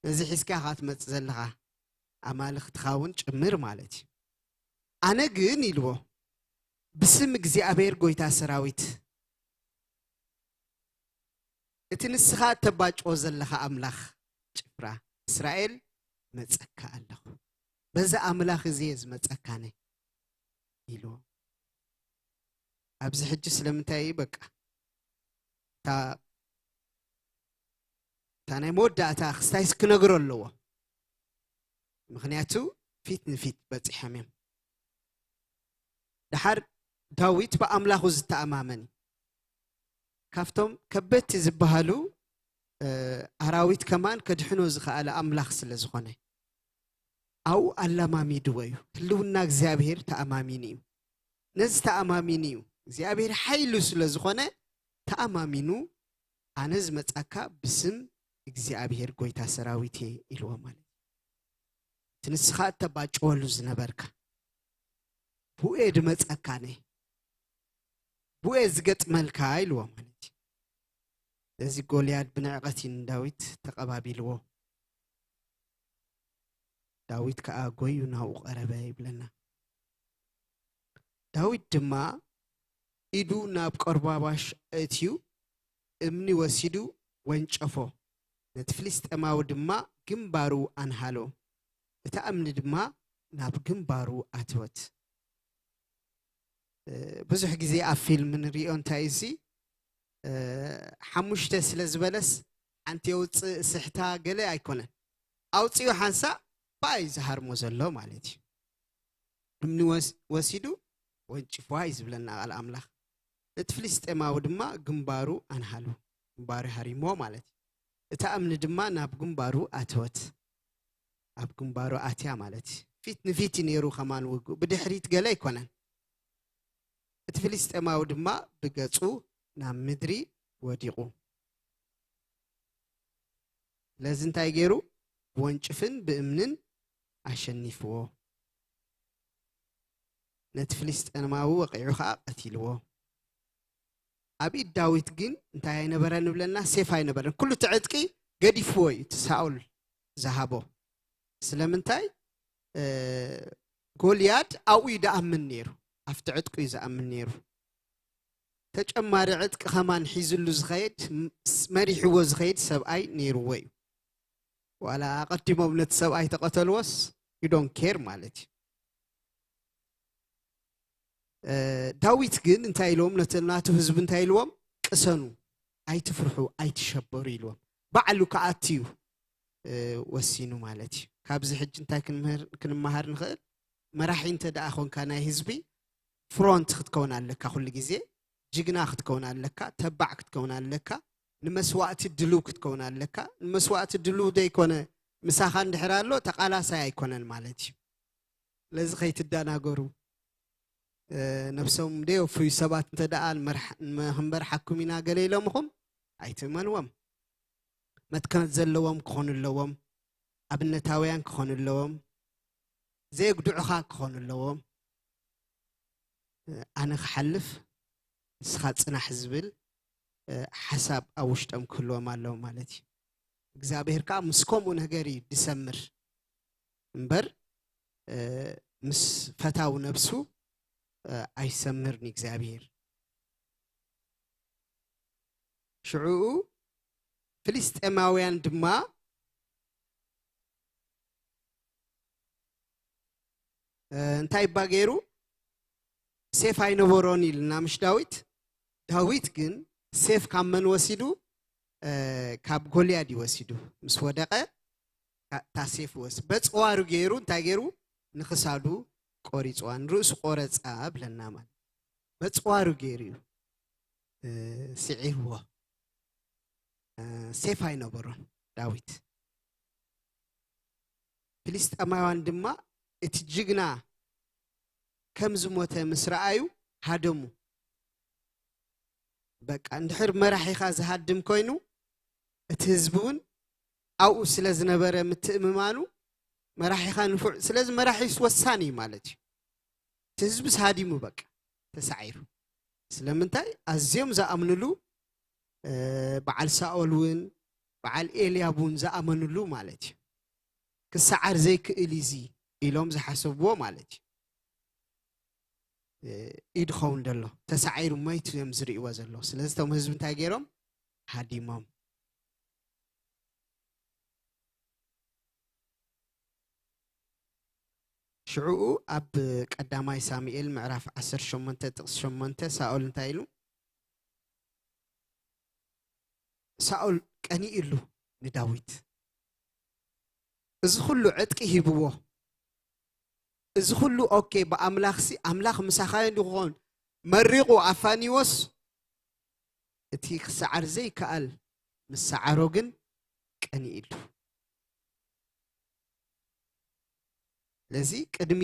ነዚ ሒዝካ ኢኻ ትመጽእ ዘለኻ፣ ኣማልኽትኻ እውን ጭምር ማለት እዩ። ኣነ ግን ኢልዎ፣ ብስም እግዚኣብሔር ጎይታ ሰራዊት፣ እቲ ንስኻ እተባጭዎ ዘለኻ ኣምላኽ ጭፍራ እስራኤል መጸካ ኣለኹ። በዚ ኣምላኽ እዚ እየ ዝመጸካነ ኢልዎ። ኣብዚ ሕጂ ስለምንታይ እዩ በቃ እታ እታ ናይ መወዳእታ ክስታይስ ክነግሮ ኣለዎ። ምኽንያቱ ፊት ንፊት በጺሖም እዮም። ደሓር ዳዊት ብኣምላኹ ዝተኣማመን እዩ። ካብቶም ከበድቲ ዝበሃሉ እ፣ ኣራዊት ከማን ከድሕኖ ዝኸኣለ ኣምላኽ ስለ ዝኾነ ኣብኡ ኣለማሚድዎ እዩ። ህልውና እግዚኣብሔር ተኣማሚኑ እዩ። ነዚ ተኣማሚኑ እዩ። እግዚኣብሔር ሓይሉ ስለ ዝኾነ ተኣማሚኑ ኣነ ዝመጻካ ብስም እግዚኣብሔር ጎይታ ሰራዊት እየ ኢልዎ ማለት እዩ። እቲ ንስኻ እተባጭወሉ ዝነበርካ ብኡ እየ ድመጸካ ኣነ፣ ብኡ እየ ዝገጥመልካ ኢልዎ ማለት እዩ። ስለዚ ጎልያድ ብንዕቐት እዩ ንዳዊት ተቐባቢልዎ። ዳዊት ከኣ ጎዩ ናብኡ ቀረበ ይብለና። ዳዊት ድማ ኢዱ ናብ ቆርባባሽ ኣእትዩ እምኒ ወሲዱ ወንጨፎ። ነቲ ፍልስጤማዊ ድማ ግንባሩ ኣንሃሎ። እታ እምኒ ድማ ናብ ግንባሩ ኣተወት። እ፣ ብዙሕ ግዜ ኣብ ፊልም ንሪኦ እንታይ እዚ፣ እ፣ ሓሙሽተ ስለ ዝበለስ ሓንቲ የውፅእ ስሕታ ገለ ኣይኮነን። ኣውፂኡ ሓንሳእ ብኣይ ዝሃርሞ ዘሎ ማለት እዩ። እምኒ ወስ-፣ ወሲዱ ወንጭፍዋ እዩ ዝብለና ቃል ኣምላኽ። እቲ ፍልስጤማዊ ድማ ግንባሩ ኣንሃሉ፣ ግንባሩ ሃሪሞ ማለት እዩ። እታ እምኒ ድማ ናብ ግንባሩ ኣተወት። ኣብ ግንባሩ ኣትያ ማለት እዩ። ፊት ንፊት እዩ ነይሩ ከማን ውግእ፣ ብድሕሪት ገለ ኣይኮነን። እቲ ፍልስጤማዊ ድማ ብገጹ ናብ ምድሪ ወዲቑ። ስለዚ እንታይ ገይሩ? ብወንጭፍን ብእምንን ኣሸኒፍዎ። ነቲ ፍልስጤማዊ ወቒዑ ኸኣ ቀቲልዎ። ኣብ ኢድ ዳዊት ግን እንታይ ኣይነበረን ንብለና? ሴፍ ኣይነበረን። ኩሉ እቲ ዕጥቂ ገዲፍዎ እዩ፣ እቲ ሳኦል ዝሃቦ። ስለምንታይ? እ፣ ጎልያድ ኣብኡ እዩ ዝኣምን ነይሩ። ኣብቲ ዕጥቁ እዩ ዝኣምን ነይሩ። ተጨማሪ ዕጥቂ ከማን ሒዝሉ ዝኸይድ፣ ም-፣ ስ-፣ መሪሕዎ ዝኸይድ ሰብኣይ ነይርዎ እዩ። ዋላ ኣቐዲሞም ነቲ ሰብኣይ ተቐተልዎስ፣ you don't care ማለት እዩ። እ፣ ዳዊት ግን እንታይ ኢልዎም? ነቲ ናቱ ህዝቢ እንታይ ኢልዎም? ቅሰኑ፣ ኣይትፍርሑ፣ ኣይትሸበሩ ኢልዎም። ባዕሉ ክኣቱ እዩ፣ እ፣ ወሲኑ ማለት እዩ። ካብዚ ሕጂ እንታይ ክንምህር-፣ ክንመሃር ንኽእል? መራሒ እንተ ደኣ ኾንካ ናይ ህዝቢ፣ ፍሮንት ክትከውን ኣለካ፣ ኩሉ ግዜ ጅግና ክትከውን ኣለካ፣ ተባዕ ክትከውን ኣለካ፣ ንመስዋእቲ ድልው ክትከውን ኣለካ። ንመስዋእቲ ድልው ዘይኮነ ምሳኻ እንድሕር ኣሎ፣ ተቓላሳይ ኣይኮነን ማለት እዩ። ስለዚ ከይትደናገሩ። እ፣ ነብሶም ደየፍርዩ ሰባት እንተ ደኣ ንመርሕ-፣ ንመ-፣ ክንመርሓኩም ኢና ገለ ኢሎምኹም ኣይትእመንዎም። መትከል ዘለዎም ክኾኑ ኣለዎም። ኣብነታውያን ክኾኑ ኣለዎም። ዘየጉድዑኻ ክኾኑ ኣለዎም። እ፣ ኣነ ክሓልፍ ንስኻ ጽናሕ ዝብል፣ እ፣ ሓሳብ ኣብ ውሽጦም ክህልዎም ኣለዎም ማለት እዩ። እግዚኣብሔር ከኣ ምስ ከምኡ ነገር እዩ ድሰምር እምበር፣ እ፣ ምስ ፈታዊ ነብሱ፣ እ፣ ኣይሰምርን እግዚኣብሔር። ሽዑኡ ፍልስጤማውያን ድማ፣ እ፣ እንታይ እባ ገይሩ? ሴፍ ኣይነበሮን ኢልና ምሽ ዳዊት? ዳዊት ግን ሴፍ ካብ መን ወሲዱ? እ፣ ካብ ጎልያድ እዩ ወሲዱ። ምስ ወደቐ፣ ካ-፣ እታ ሴፍ ወስ-፣ በጽዋሩ ገይሩ፣ እንታይ ገይሩ? ንኽሳዱ ቆሪጽዋ፣ ንርእሱ ቆረጻ ብለና ማለት። በጽዋሩ ገይሩ እዩ፣ እ፣ ስዒርዎ። እ፣ ሴፍ ኣይነበሮን ዳዊት። ፍልስጤማውያን ድማ እቲ ጅግና ከም ዝሞተ ምስ ረኣዩ ሃደሙ። በቃ፣ እንድሕር መራሒኻ ዝሃድም ኮይኑ፣ እቲ ህዝቢ እውን ኣብኡ ስለ ዝነበረ ምትእምማኑ፣ መራሒኻ ንፉዕ፣ ስለዚ መራሒስ ወሳኒ እዩ ማለት እዩ። እቲ ህዝብስ ሃዲሙ፣ በቃ፣ ተሳዒሩ። ስለምንታይ ኣዝዮም ዝኣምንሉ፣ በዓል ሳኦል እውን በዓል ኤልያብ እውን ዝኣመንሉ ማለት እዩ። ክሰዓር ዘይክእል እዚ ኢሎም ዝሓሰብዎ ማለት እዩ። ኢድ ኸውን ደሎ ተሳዒሩ መይቱ እዮም ዝርእይዎ ዘለዉ። ስለዚ እቶም ህዝቢ እንታይ ገይሮም? ሃዲሞም። ሽዑኡ ኣብ ቀዳማይ ሳሙኤል ምዕራፍ ዓሰርተ ሸሞንተ ጥቕሲ ሸሞንተ ሳኦል እንታይ ኢሉ? ሳኦል ቀኒእሉ ንዳዊት። እዚ ኩሉ ዕጥቂ ሂብዎ፣ እዚ ኩሉ ኦኬ፣ ብኣምላኽሲ ኣምላኽ ምሳኻ እንዲ ክኾን መሪቑ ኣፋኒዎስ፣ እቲ ክሰዓር ዘይከኣል ምስ ሰዓሮ ግን ቀኒእሉ። ስለዚ ቅድሚ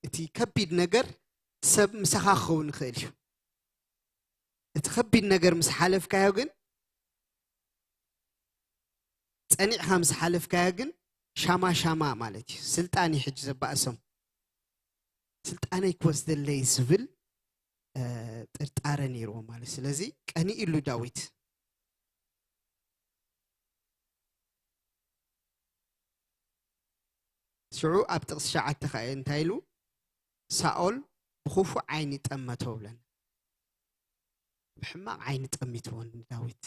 እቲ ከቢድ ነገር ሰብ ምሳኻ ክኸውን ይኽእል እዩ። እቲ ከቢድ ነገር ምስ ሓለፍካዮ ግን፣ ጸኒዕካ ምስ ሓለፍካዮ ግን ሻማ ሻማ ማለት እዩ። ስልጣን እዩ ሕጂ ዘባእሶም። ስልጣነይ ክወስደለይ ዝብል ጥርጣረ ነይርዎ ማለት። ስለዚ ቀኒእሉ ዳዊት። ሽዑ ኣብ ጥቕሲ ሸዓተ ከኣ እንታይ ኢሉ? ሳኦል ብኽፉእ ዓይኒ ጠመቶ ብለና። ብሕማቕ ዓይኒ ጠሚትዎ ንዳዊት።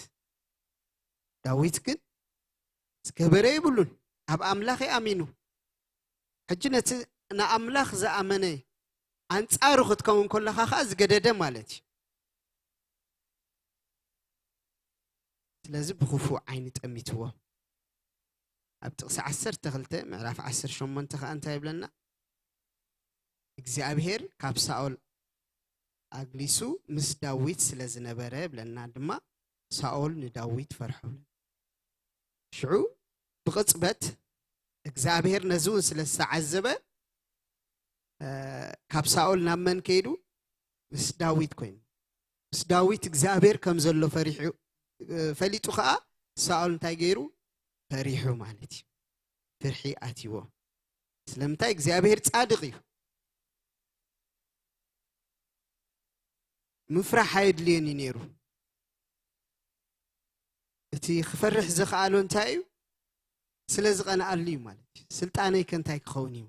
ዳዊት ግን ዝገበረ የብሉን፣ ኣብ ኣምላኽ ኣሚኑ። ሕጂ ነቲ ንኣምላኽ ዝኣመነ ኣንጻሩ ክትከውን ከለኻ ከኣ ዝገደደ ማለት እዩ። ስለዚ ብኽፉእ ዓይኒ ጠሚትዎ። ኣብ ጥቕሲ ዓሰርተ ክልተ ምዕራፍ ዓሰርተ ሸሞንተ ከኣ እንታይ ይብለና? እግዚኣብሔር ካብ ሳኦል ኣግሊሱ ምስ ዳዊት ስለ ዝነበረ ብለና ድማ ሳኦል ንዳዊት ፈርሖ። ሽዑ ብቕጽበት እግዚኣብሔር ነዚ እውን ስለ ዝተዓዘበ ካብ ሳኦል ናብ መን ከይዱ? ምስ ዳዊት ኮይኑ። ምስ ዳዊት እግዚኣብሔር ከም ዘሎ ፈሪሑ፣ ፈሊጡ ከኣ ሳኦል እንታይ ገይሩ? ፈሪሑ ማለት እዩ። ፍርሒ ኣትይዎ። ስለምንታይ? እግዚኣብሔር ጻድቕ እዩ። ምፍራሕ ኣየድልየን እዩ ነይሩ። እቲ ክፈርሕ ዘኽኣሎ እንታይ እዩ? ስለ ዝቐንኣሉ እዩ ማለት እዩ። ስልጣነይ ከ እንታይ ክኸውን እዩ?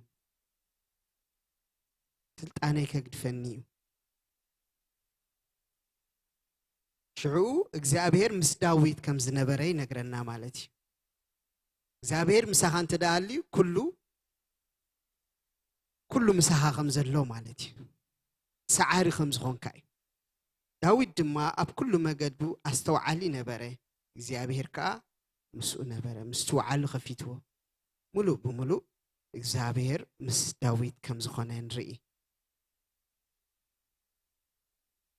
ስልጣነይ ከግድፈኒ እዩ። ሽዑ እግዚኣብሔር ምስ ዳዊት ከም ዝነበረ ይነግረና ማለት እዩ። እግዚኣብሔር ምሳኻ እንተ ደኣ ኣልዩ ኩሉ ኩሉ ምሳኻ ከም ዘሎ ማለት እዩ። ሰዓሪ ከም ዝኾንካ እዩ። ዳዊት ድማ ኣብ ኩሉ መገዱ ኣስተውዓሊ ነበረ፣ እግዚኣብሔር ከኣ ምስኡ ነበረ። ምስትውዓሉ ከፊትዎ። ሙሉእ ብሙሉእ እግዚኣብሔር ምስ ዳዊት ከም ዝኾነ ንርኢ።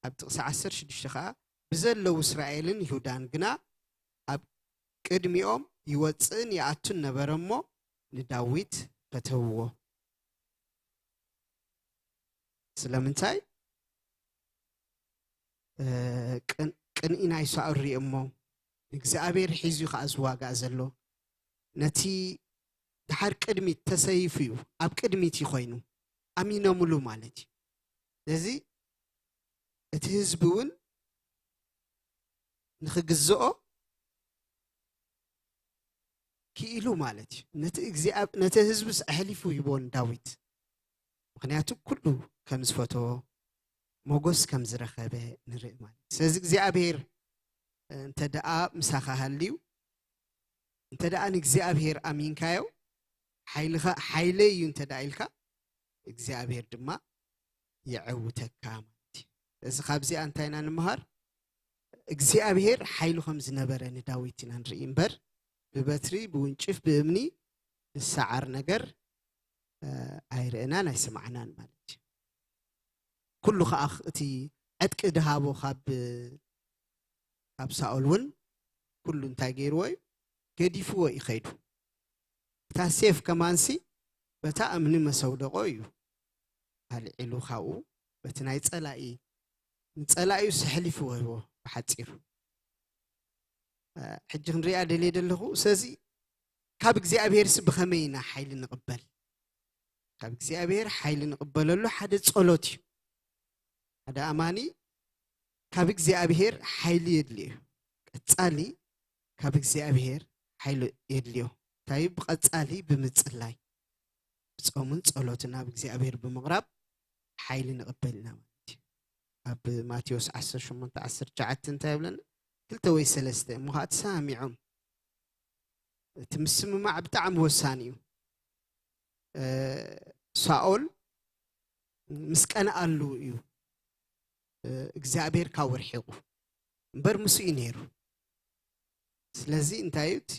ኣብ ጥቕሲ ዓሰርተ ሽዱሽተ ከኣ ብዘለዉ እስራኤልን ይሁዳን ግና ኣብ ቅድሚኦም ይወጽእን ይኣቱን ነበረ እሞ ንዳዊት ፈተውዎ። ስለምንታይ? ቅንኢ ናይ ሳኦል ሪኦሞ እግዚኣብሔር ሒዙ ከዓ ዝዋጋእ ዘሎ ነቲ ድሓር ቅድሚት ተሰይፉ እዩ ኣብ ቅድሚት እዩ ኮይኑ ኣሚኖምሉ ማለት እዩ። ስለዚ እቲ ህዝቢ እውን ንክግዝኦ ክኢሉ ማለት እዩ። ነቲ ህዝብስ ኣሕሊፉ ሂቦ ንዳዊት። ምኽንያቱ ኩሉ ከም ዝፈተዎ ሞጎስ ከም ዝረኸበ ንርኢ ማለት እዩ። ስለዚ እግዚኣብሔር እንተ ደኣ ምሳኻ ሃልዩ እንተ ደኣ ንእግዚኣብሔር ኣሚንካዮ ሓይልኻ ሓይለይ እዩ እንተ ደኣ ኢልካ እግዚኣብሔር ድማ የዐውተካ ማለት እዩ። እዚ ካብዚኣ እንታይ ኢና ንምሃር? እግዚኣብሔር ሓይሉ ከም ዝነበረ ንዳዊት ኢና ንርኢ እምበር ብበትሪ ብውንጭፍ ብእምኒ ዝሰዓር ነገር ኣይርእናን ኣይሰማዕናን ማለት እዩ። ኩሉ ከዓ እቲ ዕጥቂ ድሃቦ ካብ ካብ ሳኦል እውን ኩሉ እንታይ ገይርዎ እዩ? ገዲፍዎ እዩ ከይዱ። እታ ሴፍ ከማንሲ በታ እምኒ መሰውደቆ እዩ ኣልዒሉ ካብኡ በቲ ናይ ፀላኢ ንፀላኢዩ ስሕሊፉ ወህቦ ብሓፂሩ። ሕጂ ክንሪኣ ደልየ ደለኹ። ስለዚ ካብ እግዚኣብሔርሲ ብኸመይ ኢና ሓይሊ ንቕበል? ካብ እግዚኣብሔር ሓይሊ ንቕበለሉ ሓደ ጸሎት እዩ። ሓደ ኣማኒ ካብ እግዚኣብሔር ሓይሊ የድልዮ። ቀጻሊ ካብ እግዚኣብሔር ሓይሊ የድልዮ። እንታይ? ብቐጻሊ ብምጽላይ፣ ብጾምን ጸሎትን ናብ እግዚኣብሔር ብምቕራብ ሓይሊ ንቕበል ኢና ማለት እዩ። ኣብ ማቴዎስ ዓሰርተ ሸሞንተ ዓሰርተ ትሽዓተ እንታይ ይብለና? ክልተ ወይ ሰለስተ እሞ ኸዓ ተሰማሚዖም። እቲ ምስምማዕ ብጣዕሚ ወሳኒ እዩ። እ፣ ሳኦል ምስ ቀንኣሉ እዩ፣ እ፣ እግዚኣብሔር ካብ ርሒቑ እምበር ምስኡ እዩ ነይሩ። ስለዚ እንታይ እዩ እቲ፣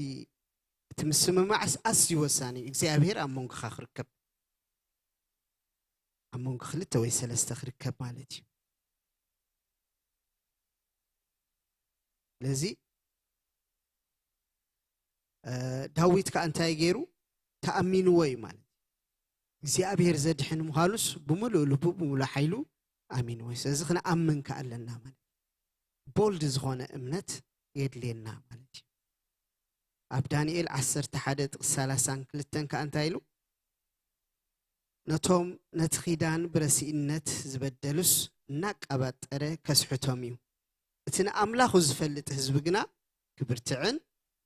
እቲ ምስምማዕስ ኣዝዩ ወሳኒ እዩ። እግዚኣብሔር ኣብ መንጎኻ ክርከብ፣ ኣብ መንጎ ክልተ ወይ ሰለስተ ክርከብ ማለት እዩ። ስለዚ እ፣ ዳዊት ከኣ እንታይ ገይሩ? ተኣሚንዎ እዩ ማለት እዩ። እግዚኣብሔር ዘድሕን ምዃኑስ ብምሉእ ልቡ ብምሉእ ሓይሉ ኣሚንዎ እዩ። ስለዚ ክንኣምን ከኣ ኣለና ማለት እዩ። ቦልድ ዝኾነ እምነት የድልየና ማለት እዩ። ኣብ ዳንኤል ዓሰርተ ሓደ ጥቕሲ ሰላሳን ክልተን ከኣ እንታይ ኢሉ? ነቶም ነቲ ኺዳን ብረሲእነት ዝበደሉስ እናቃባጠረ ከስሕቶም እዩ። እቲ ንኣምላኹ ዝፈልጥ ህዝቢ ግና ክብርትዕን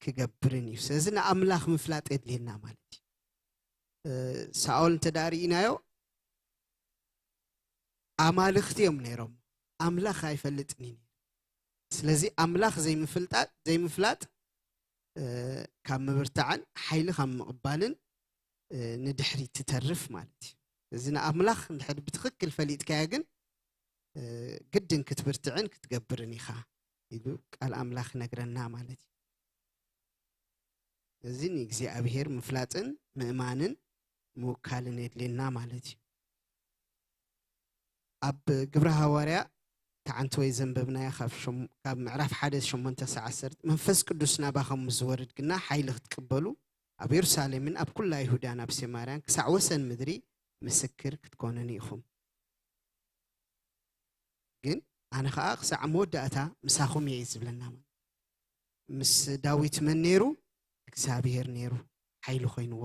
ክገብርን እዩ። ስለዚ ንኣምላኽ ምፍላጥ የድልየና ማለት እዩ። እ፣ ሳኦል እንተ ደኣ ርኢናዮ፣ ኣማልኽቲ እዮም ነይሮም፣ ኣምላኽ ኣይፈልጥን እዩ ነይሩ። ስለዚ ኣምላኽ ዘይምፍልጣ-፣ ዘይምፍላጥ፣ እ፣ ካብ ምብርታዕን ሓይሊ ካብ ምቕባልን፣ እ፣ ንድሕሪት ትተርፍ ማለት እዩ። እዚ ንኣምላኽ እንድሕር ብትኽክል ፈሊጥካዮ ግን፣ እ፣ ግድን ክትብርትዕን ክትገብርን ኢኻ ኢሉ ቃል ኣምላኽ ይነግረና ማለት እዩ። እዚ ንእግዚኣብሔር ምፍላጥን ምእማንን ምውካልን የድልየና ማለት እዩ። ኣብ ግብረ ሃዋርያ ተዓንቲ ወይ ዘንበብናያ ካብ ሸም-፣ ካብ ምዕራፍ ሓደ ሸሞንተ ክሳዕ ዓሰርተ፣ "መንፈስ ቅዱስ ናባኸም ምስ ዝወርድ ግና ሓይሊ ክትቅበሉ ኣብ የሩሳሌምን ኣብ ኩላ ይሁዳን ኣብ ሰማርያን ክሳዕ ወሰን ምድሪ ምስክር ክትኮኑኒ ኢኹም። ግን ኣነ ኸኣ ክሳዕ መወዳእታ ምሳኹም እየ" እዩ ዝብለና። ምስ ዳዊት መን ነይሩ? እግዚኣብሔር ነይሩ፣ ሓይሊ ኮይንዎ።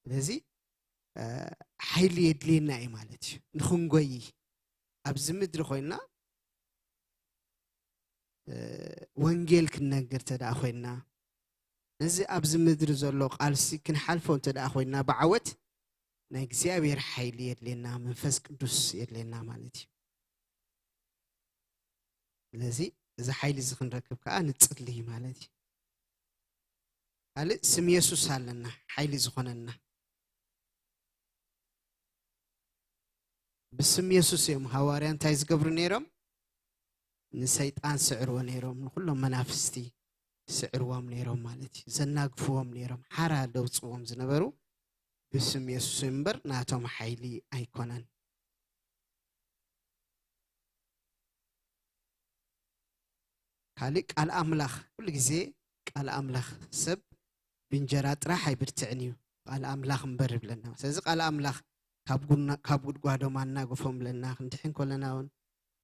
ስለዚ፣ እ፣ ሓይሊ የድልየና እዩ ማለት እዩ። ንኽንጎይ ኣብዚ ምድሪ ኮይንና፣ እ፣ ወንጌል ክንነግር እንተ ደኣ ኮይንና፣ ነዚ ኣብዚ ምድሪ ዘሎ ቃልሲ ክንሓልፎ እንተ ደኣ ኮይንና፣ ብዓወት ናይ እግዚኣብሔር ሓይሊ የድልየና፣ መንፈስ ቅዱስ የድልየና ማለት እዩ። ስለዚ እዚ ሓይሊ እዚ ክንረክብ ከኣ ንጽሊ ማለት እዩ። ካልእ ስም የሱስ ኣለና፣ ሓይሊ ዝኾነና። ብስም የሱስ እዮም ሃዋርያ እንታይ ዝገብሩ ነይሮም? ንሰይጣን ስዕርዎ ነይሮም፣ ንኹሎም መናፍስቲ ስዕርዎም ነይሮም ማለት እዩ። ዘናግፍዎም ነይሮም፣ ሓራ ደውጽዎም ዝነበሩ ብስም የሱስ እዮም እምበር ናቶም ሓይሊ ኣይኮነን። ካልእ ቃል ኣምላኽ፣ ኩሉ ግዜ ቃል ኣምላኽ፣ ሰብ ብእንጀራ ጥራሕ ኣይብርትዕን እዩ፣ ቃል ኣምላኽ እምበር ይብለና። ስለዚ ቃል ኣምላኽ ካብ ጉና-፣ ካብ ጉድጓዶም ኣናግፎም ብለና ክንድሕን ከለና እውን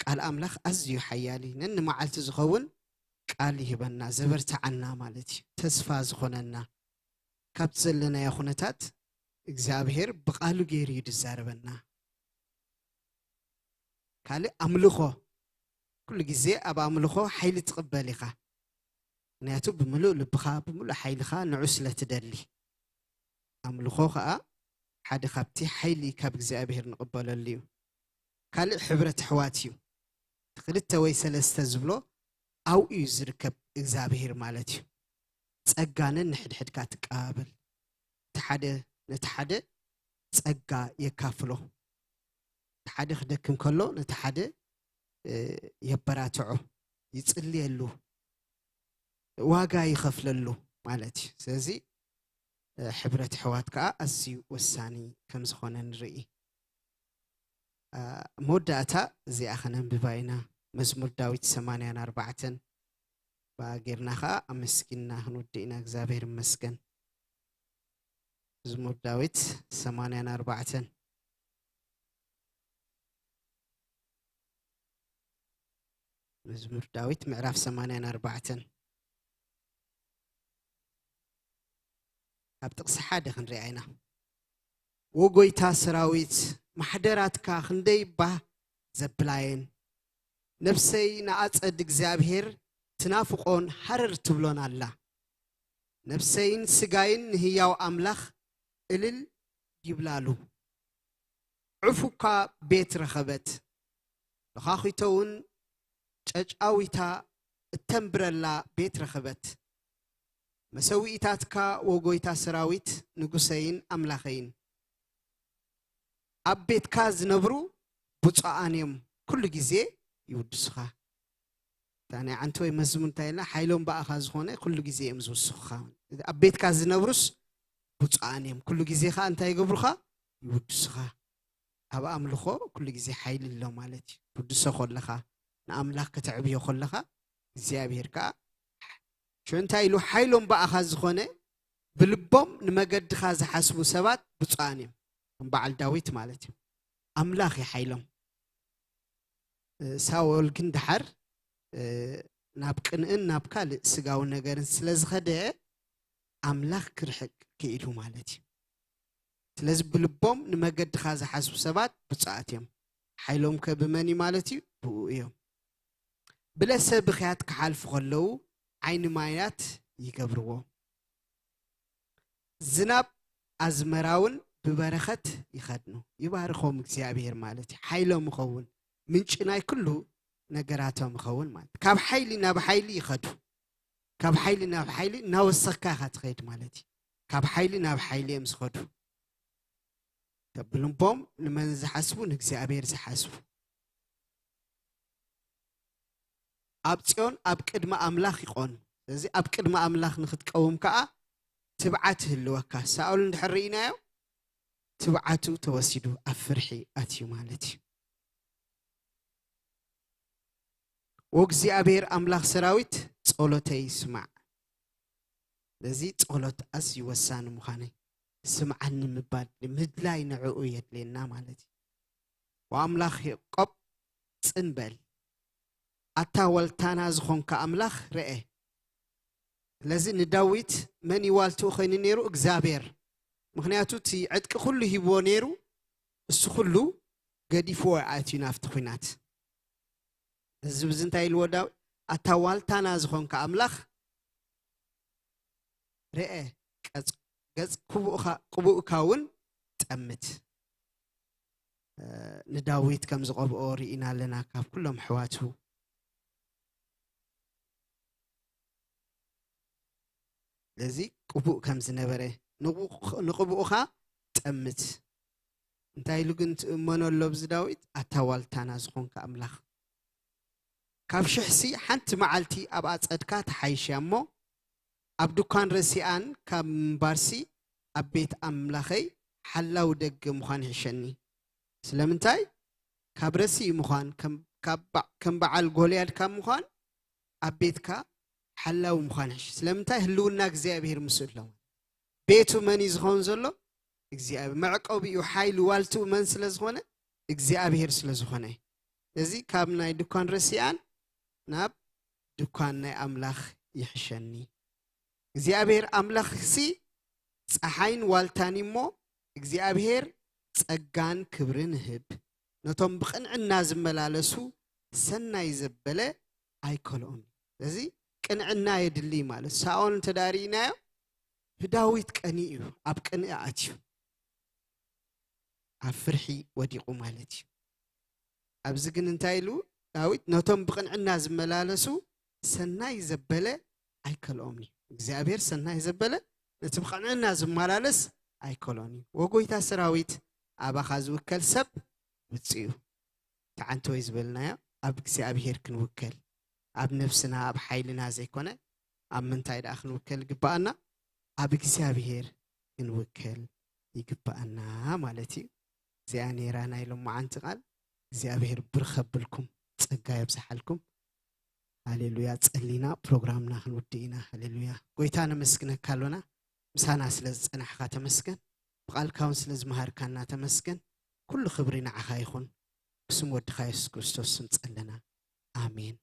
ቃል ኣምላኽ ኣዝዩ ሓያል እዩ። ነንመዓልቲ ዝኸውን ቃል ይህበና፣ ዘበርትዓና ማለት እዩ። ተስፋ ዝኾነና፣ ካብቲ ዘለናዮ ኩነታት እግዚኣብሔር ብቃሉ ገይሩ እዩ ዝዛረበና። ካልእ ኣምልኾ፣ ኩሉ ግዜ ኣብ ኣምልኾ ሓይሊ ትቕበል ኢኻ። ምኽንያቱ ብምሉእ ልብኻ፣ ብምሉእ ሓይልኻ ንዑ ስለ ትደሊ። ኣምልኾ ኸኣ ሓደ ካብቲ ሓይሊ ካብ እግዚኣብሔር ንቕበለሉ እዩ። ካልእ ሕብረት ኣሕዋት እዩ። እቲ ክልተ ወይ ሰለስተ ዝብሎ ኣብኡ እዩ ዝርከብ እግዚኣብሔር ማለት እዩ። ጸጋ ነንሕድሕድካ ትቀባበል። እቲ ሓደ ነቲ ሓደ ጸጋ የካፍሎ። እቲ ሓደ ክደክም ከሎ ነቲ ሓደ፣ እ፣ የበራትዖ፣ ይጽልየሉ፣ ዋጋ ይኸፍለሉ ማለት እዩ። ስለዚ፣ እ፣ ሕብረት ኣሕዋት ከኣ ኣዝዩ ወሳኒ ከም ዝኾነ ንርኢ። እ፣ መወዳእታ እዚኣ ከነንብባ ኢና። መዝሙር ዳዊት ሰማንያን ኣርባዕተን ብኣ ጌርና ከኣ ኣመስጊንና ክንውድእ ኢና። እግዚኣብሔር ይመስገን። መዝሙር ዳዊት ሰማንያን ኣርባዕተን። መዝሙር ዳዊት ምዕራፍ ሰማንያን ኣርባዕተን ካብ ጥቕሲ ሓደ ክንሪኣ ኢና። "ወጎይታ ሰራዊት፣ ማሕደራትካ ክንደይ ባህ ዘብላየን፣ ነፍሰይ ንኣጸድ እግዚኣብሔር ትናፍቖን ሃረር ትብሎን ኣላ። ነፍሰይን ስጋይን ንህያው ኣምላኽ እልል ይብላሉ። ዕፉካ ቤት ረኸበት፣ ለኻኺቶ እውን ጨጫዊታ እተንብረላ ቤት ረኸበት። መሰውኢታትካ ወጎይታ ሰራዊት ንጉሰይን ኣምላኸይን። ኣብ ቤትካ ዝነብሩ ብፁዓን እዮም፣ ኩሉ ግዜ ይውድሱኻ። እታ ናይ ዓንተወይ መዝሙር እንታይ ኢልና? ሓይሎም ብኣኻ ዝኾነ ኩሉ ግዜ እዮም ዝውስኹኻ። ኣብ ቤትካ ዝነብሩስ ብፁዓን እዮም፣ ኩሉ ግዜ ኸኣ እንታይ ይገብሩኻ? ይውድሱኻ። ኣብ ኣምልኾ ኩሉ ግዜ ሓይሊ ኣሎ ማለት እዩ። ትውድሶ ከለኻ፣ ንኣምላኽ ከተዕብዮ ከለኻ፣ እግዚኣብሔር ከኣ ሽዑ እንታይ ኢሉ? ሓይሎም ብኣኻ ዝኾነ ብልቦም ንመገድኻ ዝሓስቡ ሰባት ብፁዓን እዮም። ከም በዓል ዳዊት ማለት እዩ። ኣምላኽ እዩ ሓይሎም። እ፣ ሳኦል ግን ደሓር፣ እ፣ ናብ ቅንእን ናብ ካልእ ስጋዊ ነገርን ስለ ዝኸደ ኣምላኽ ክርሕቅ ክኢሉ ማለት እዩ። ስለዚ ብልቦም ንመገድኻ ዝሓስቡ ሰባት ብፁዓት እዮም። ሓይሎም ከ ብመን እዩ ማለት እዩ? ብኡ እዮም። ብለሰ ብኽያት ክሓልፉ ከለዉ ዓይኒ ማያት ይገብርዎ። ዝናብ ኣዝመራውን ብበረኸት ይኸድኑ። ይባርኾም እግዚኣብሔር ማለት እዩ። ሓይሎም ይኸውን። ምንጪ ናይ ኩሉ ነገራቶም ይኸውን ማለት እዩ። ካብ ሓይሊ ናብ ሓይሊ ይኸዱ። ካብ ሓይሊ ናብ ሓይሊ እናወሰኽካ ኢኻ ትኸይድ ማለት እዩ። ካብ ሓይሊ ናብ ሓይሊ እዮም ዝኸዱ። ብልቦም ንመን ዝሓስቡ? ንእግዚኣብሔር ዝሓስቡ። ኣብ ጽዮን ኣብ ቅድሚ ኣምላኽ ይቖኑ። ስለዚ ኣብ ቅድሚ ኣምላኽ ንኽትቀውም ከኣ ትብዓት ይህልወካ። ሳኦል እንድሕር ርኢናዮ፣ ትብዓቱ ተወሲዱ ኣብ ፍርሒ ኣትዩ ማለት እዩ። ወእግዚኣብሔር ኣምላኽ ሰራዊት ጸሎተይ ስማዕ። ስለዚ ጸሎት ኣዝዩ ወሳኒ ምዃነይ፣ ስምዓኒ ምባል፣ ምድላይ ንዕኡ የድልየና ማለት እዩ። ወኣምላኽ ያዕቆብ ጽን በል፣ ኣታ ዋልታና ዝኾንካ ኣምላኽ ርኤ። ስለዚ ንዳዊት መን እዩ ዋልትኡ ኮይኑ ነይሩ? እግዚኣብሔር። ምኽንያቱ እቲ ዕጥቂ ኩሉ ሂብዎ ነይሩ፣ እሱ ኩሉ ገዲፍዎ ኣትዩ ናብቲ ኲናት። እዚ ብዚ እንታይ ኢልዎ ዳዊት? ኣታ ዋልታና ዝኾንካ ኣምላኽ ርኤ፣ ቀጽ-፣ ገጽ ክቡእካ፣ ቅቡእካ እውን ጠምት። እ፣ ንዳዊት ከም ዝቐብኦ ርኢና ኣለና ካብ ኩሎም ኣሕዋቱ። ስለዚ ቅቡእ ከም ዝነበረ፣ ንቑ-፣ ንቕቡእኻ ጠምት። እንታይ ኢሉ ግን ትእመኖ ኣሎ ብዚ ዳዊት? ኣታ ዋልታና ዝኾንካ ኣምላኽ። ካብ ሽሕሲ ሓንቲ መዓልቲ ኣብ ኣጸድካ ተሓይሽ እያ እሞ፣ ኣብ ድኳን ረሲኣን ካብ ምንባርሲ ኣብ ቤት ኣምላኸይ ሓላው ደገ ምዃን ይሕሸኒ። ስለምንታይ? ካብ ረሲእ ምዃን፣ ከም፣ ካብ በ-፣ ከም በዓል ጎልያድ ካብ ምዃን ኣብ ቤትካ ሓላው ምዃን ይሕሽ። ስለምንታይ? ህልውና እግዚኣብሔር ምስኡ ኣሎ። ቤቱ መን እዩ ዝኸውን ዘሎ? እግዚኣብሔር። መዕቆቢኡ፣ ሓይሊ ዋልትኡ መን ስለ ዝኾነ? እግዚኣብሔር ስለ ዝኾነ። እዚ ካብ ናይ ድኳን ረሲኣን ናብ ድኳን ናይ ኣምላኽ ይሕሸኒ። እግዚኣብሔር ኣምላኽሲ ጸሓይን ዋልታን እሞ፣ እግዚኣብሔር ጸጋን ክብርን ይህብ። ነቶም ብቕንዕና ዝመላለሱ ሰናይ ዘበለ ኣይከልኦምን። ስለዚ ቅንዕና የድሊ ማለት። ሳኦል እንተ ደኣ ርኢናዮ፣ ብዳዊት ቀንዩ እዩ፣ ኣብ ቅንኢ ኣትዩ፣ ኣብ ፍርሒ ወዲቑ ማለት እዩ። ኣብዚ ግን እንታይ ኢሉ ዳዊት? ነቶም ብቕንዕና ዝመላለሱ ሰናይ ዘበለ ኣይከልኦምን እዩ። እግዚኣብሔር ሰናይ ዘበለ፣ ነቲ ብቕንዕና ዝመላለስ ኣይከልኦን እዩ። ወጎይታ ሰራዊት፣ ኣባኻ ዝውከል ሰብ ውጽእ እዩ። እቲ ዓንተወይ ዝበልናዮ፣ ኣብ እግዚኣብሔር ክንውከል፣ ኣብ ነፍስና፣ ኣብ ሓይልና ዘይኮነ፣ ኣብ ምንታይ ደኣ ክንውከል ይግብኣና? ኣብ እግዚኣብሔር ክንውከል ይግብኣና ማለት እዩ። እዚኣ ነይራ ናይ ሎማዓንቲ ቃል። እግዚኣብሔር ብርኽ ከብልኩም፣ ጸጋ የብዝሓልኩም። ሃሌሉያ። ጸሊና ፕሮግራምና ክንውድእ ኢና። ሃሌሉያ። ጎይታ ነመስግነካ ኣሎና። ምሳና ስለ ዝጸናሕካ ተመስገን። ብቓልካ እውን ስለ ዝመሃርካና ተመስገን። ኩሉ ክብሪ ንዓኻ ይኹን። ብስም ወድኻ የሱስ ክርስቶስ ስም ጸለና። ኣሜን።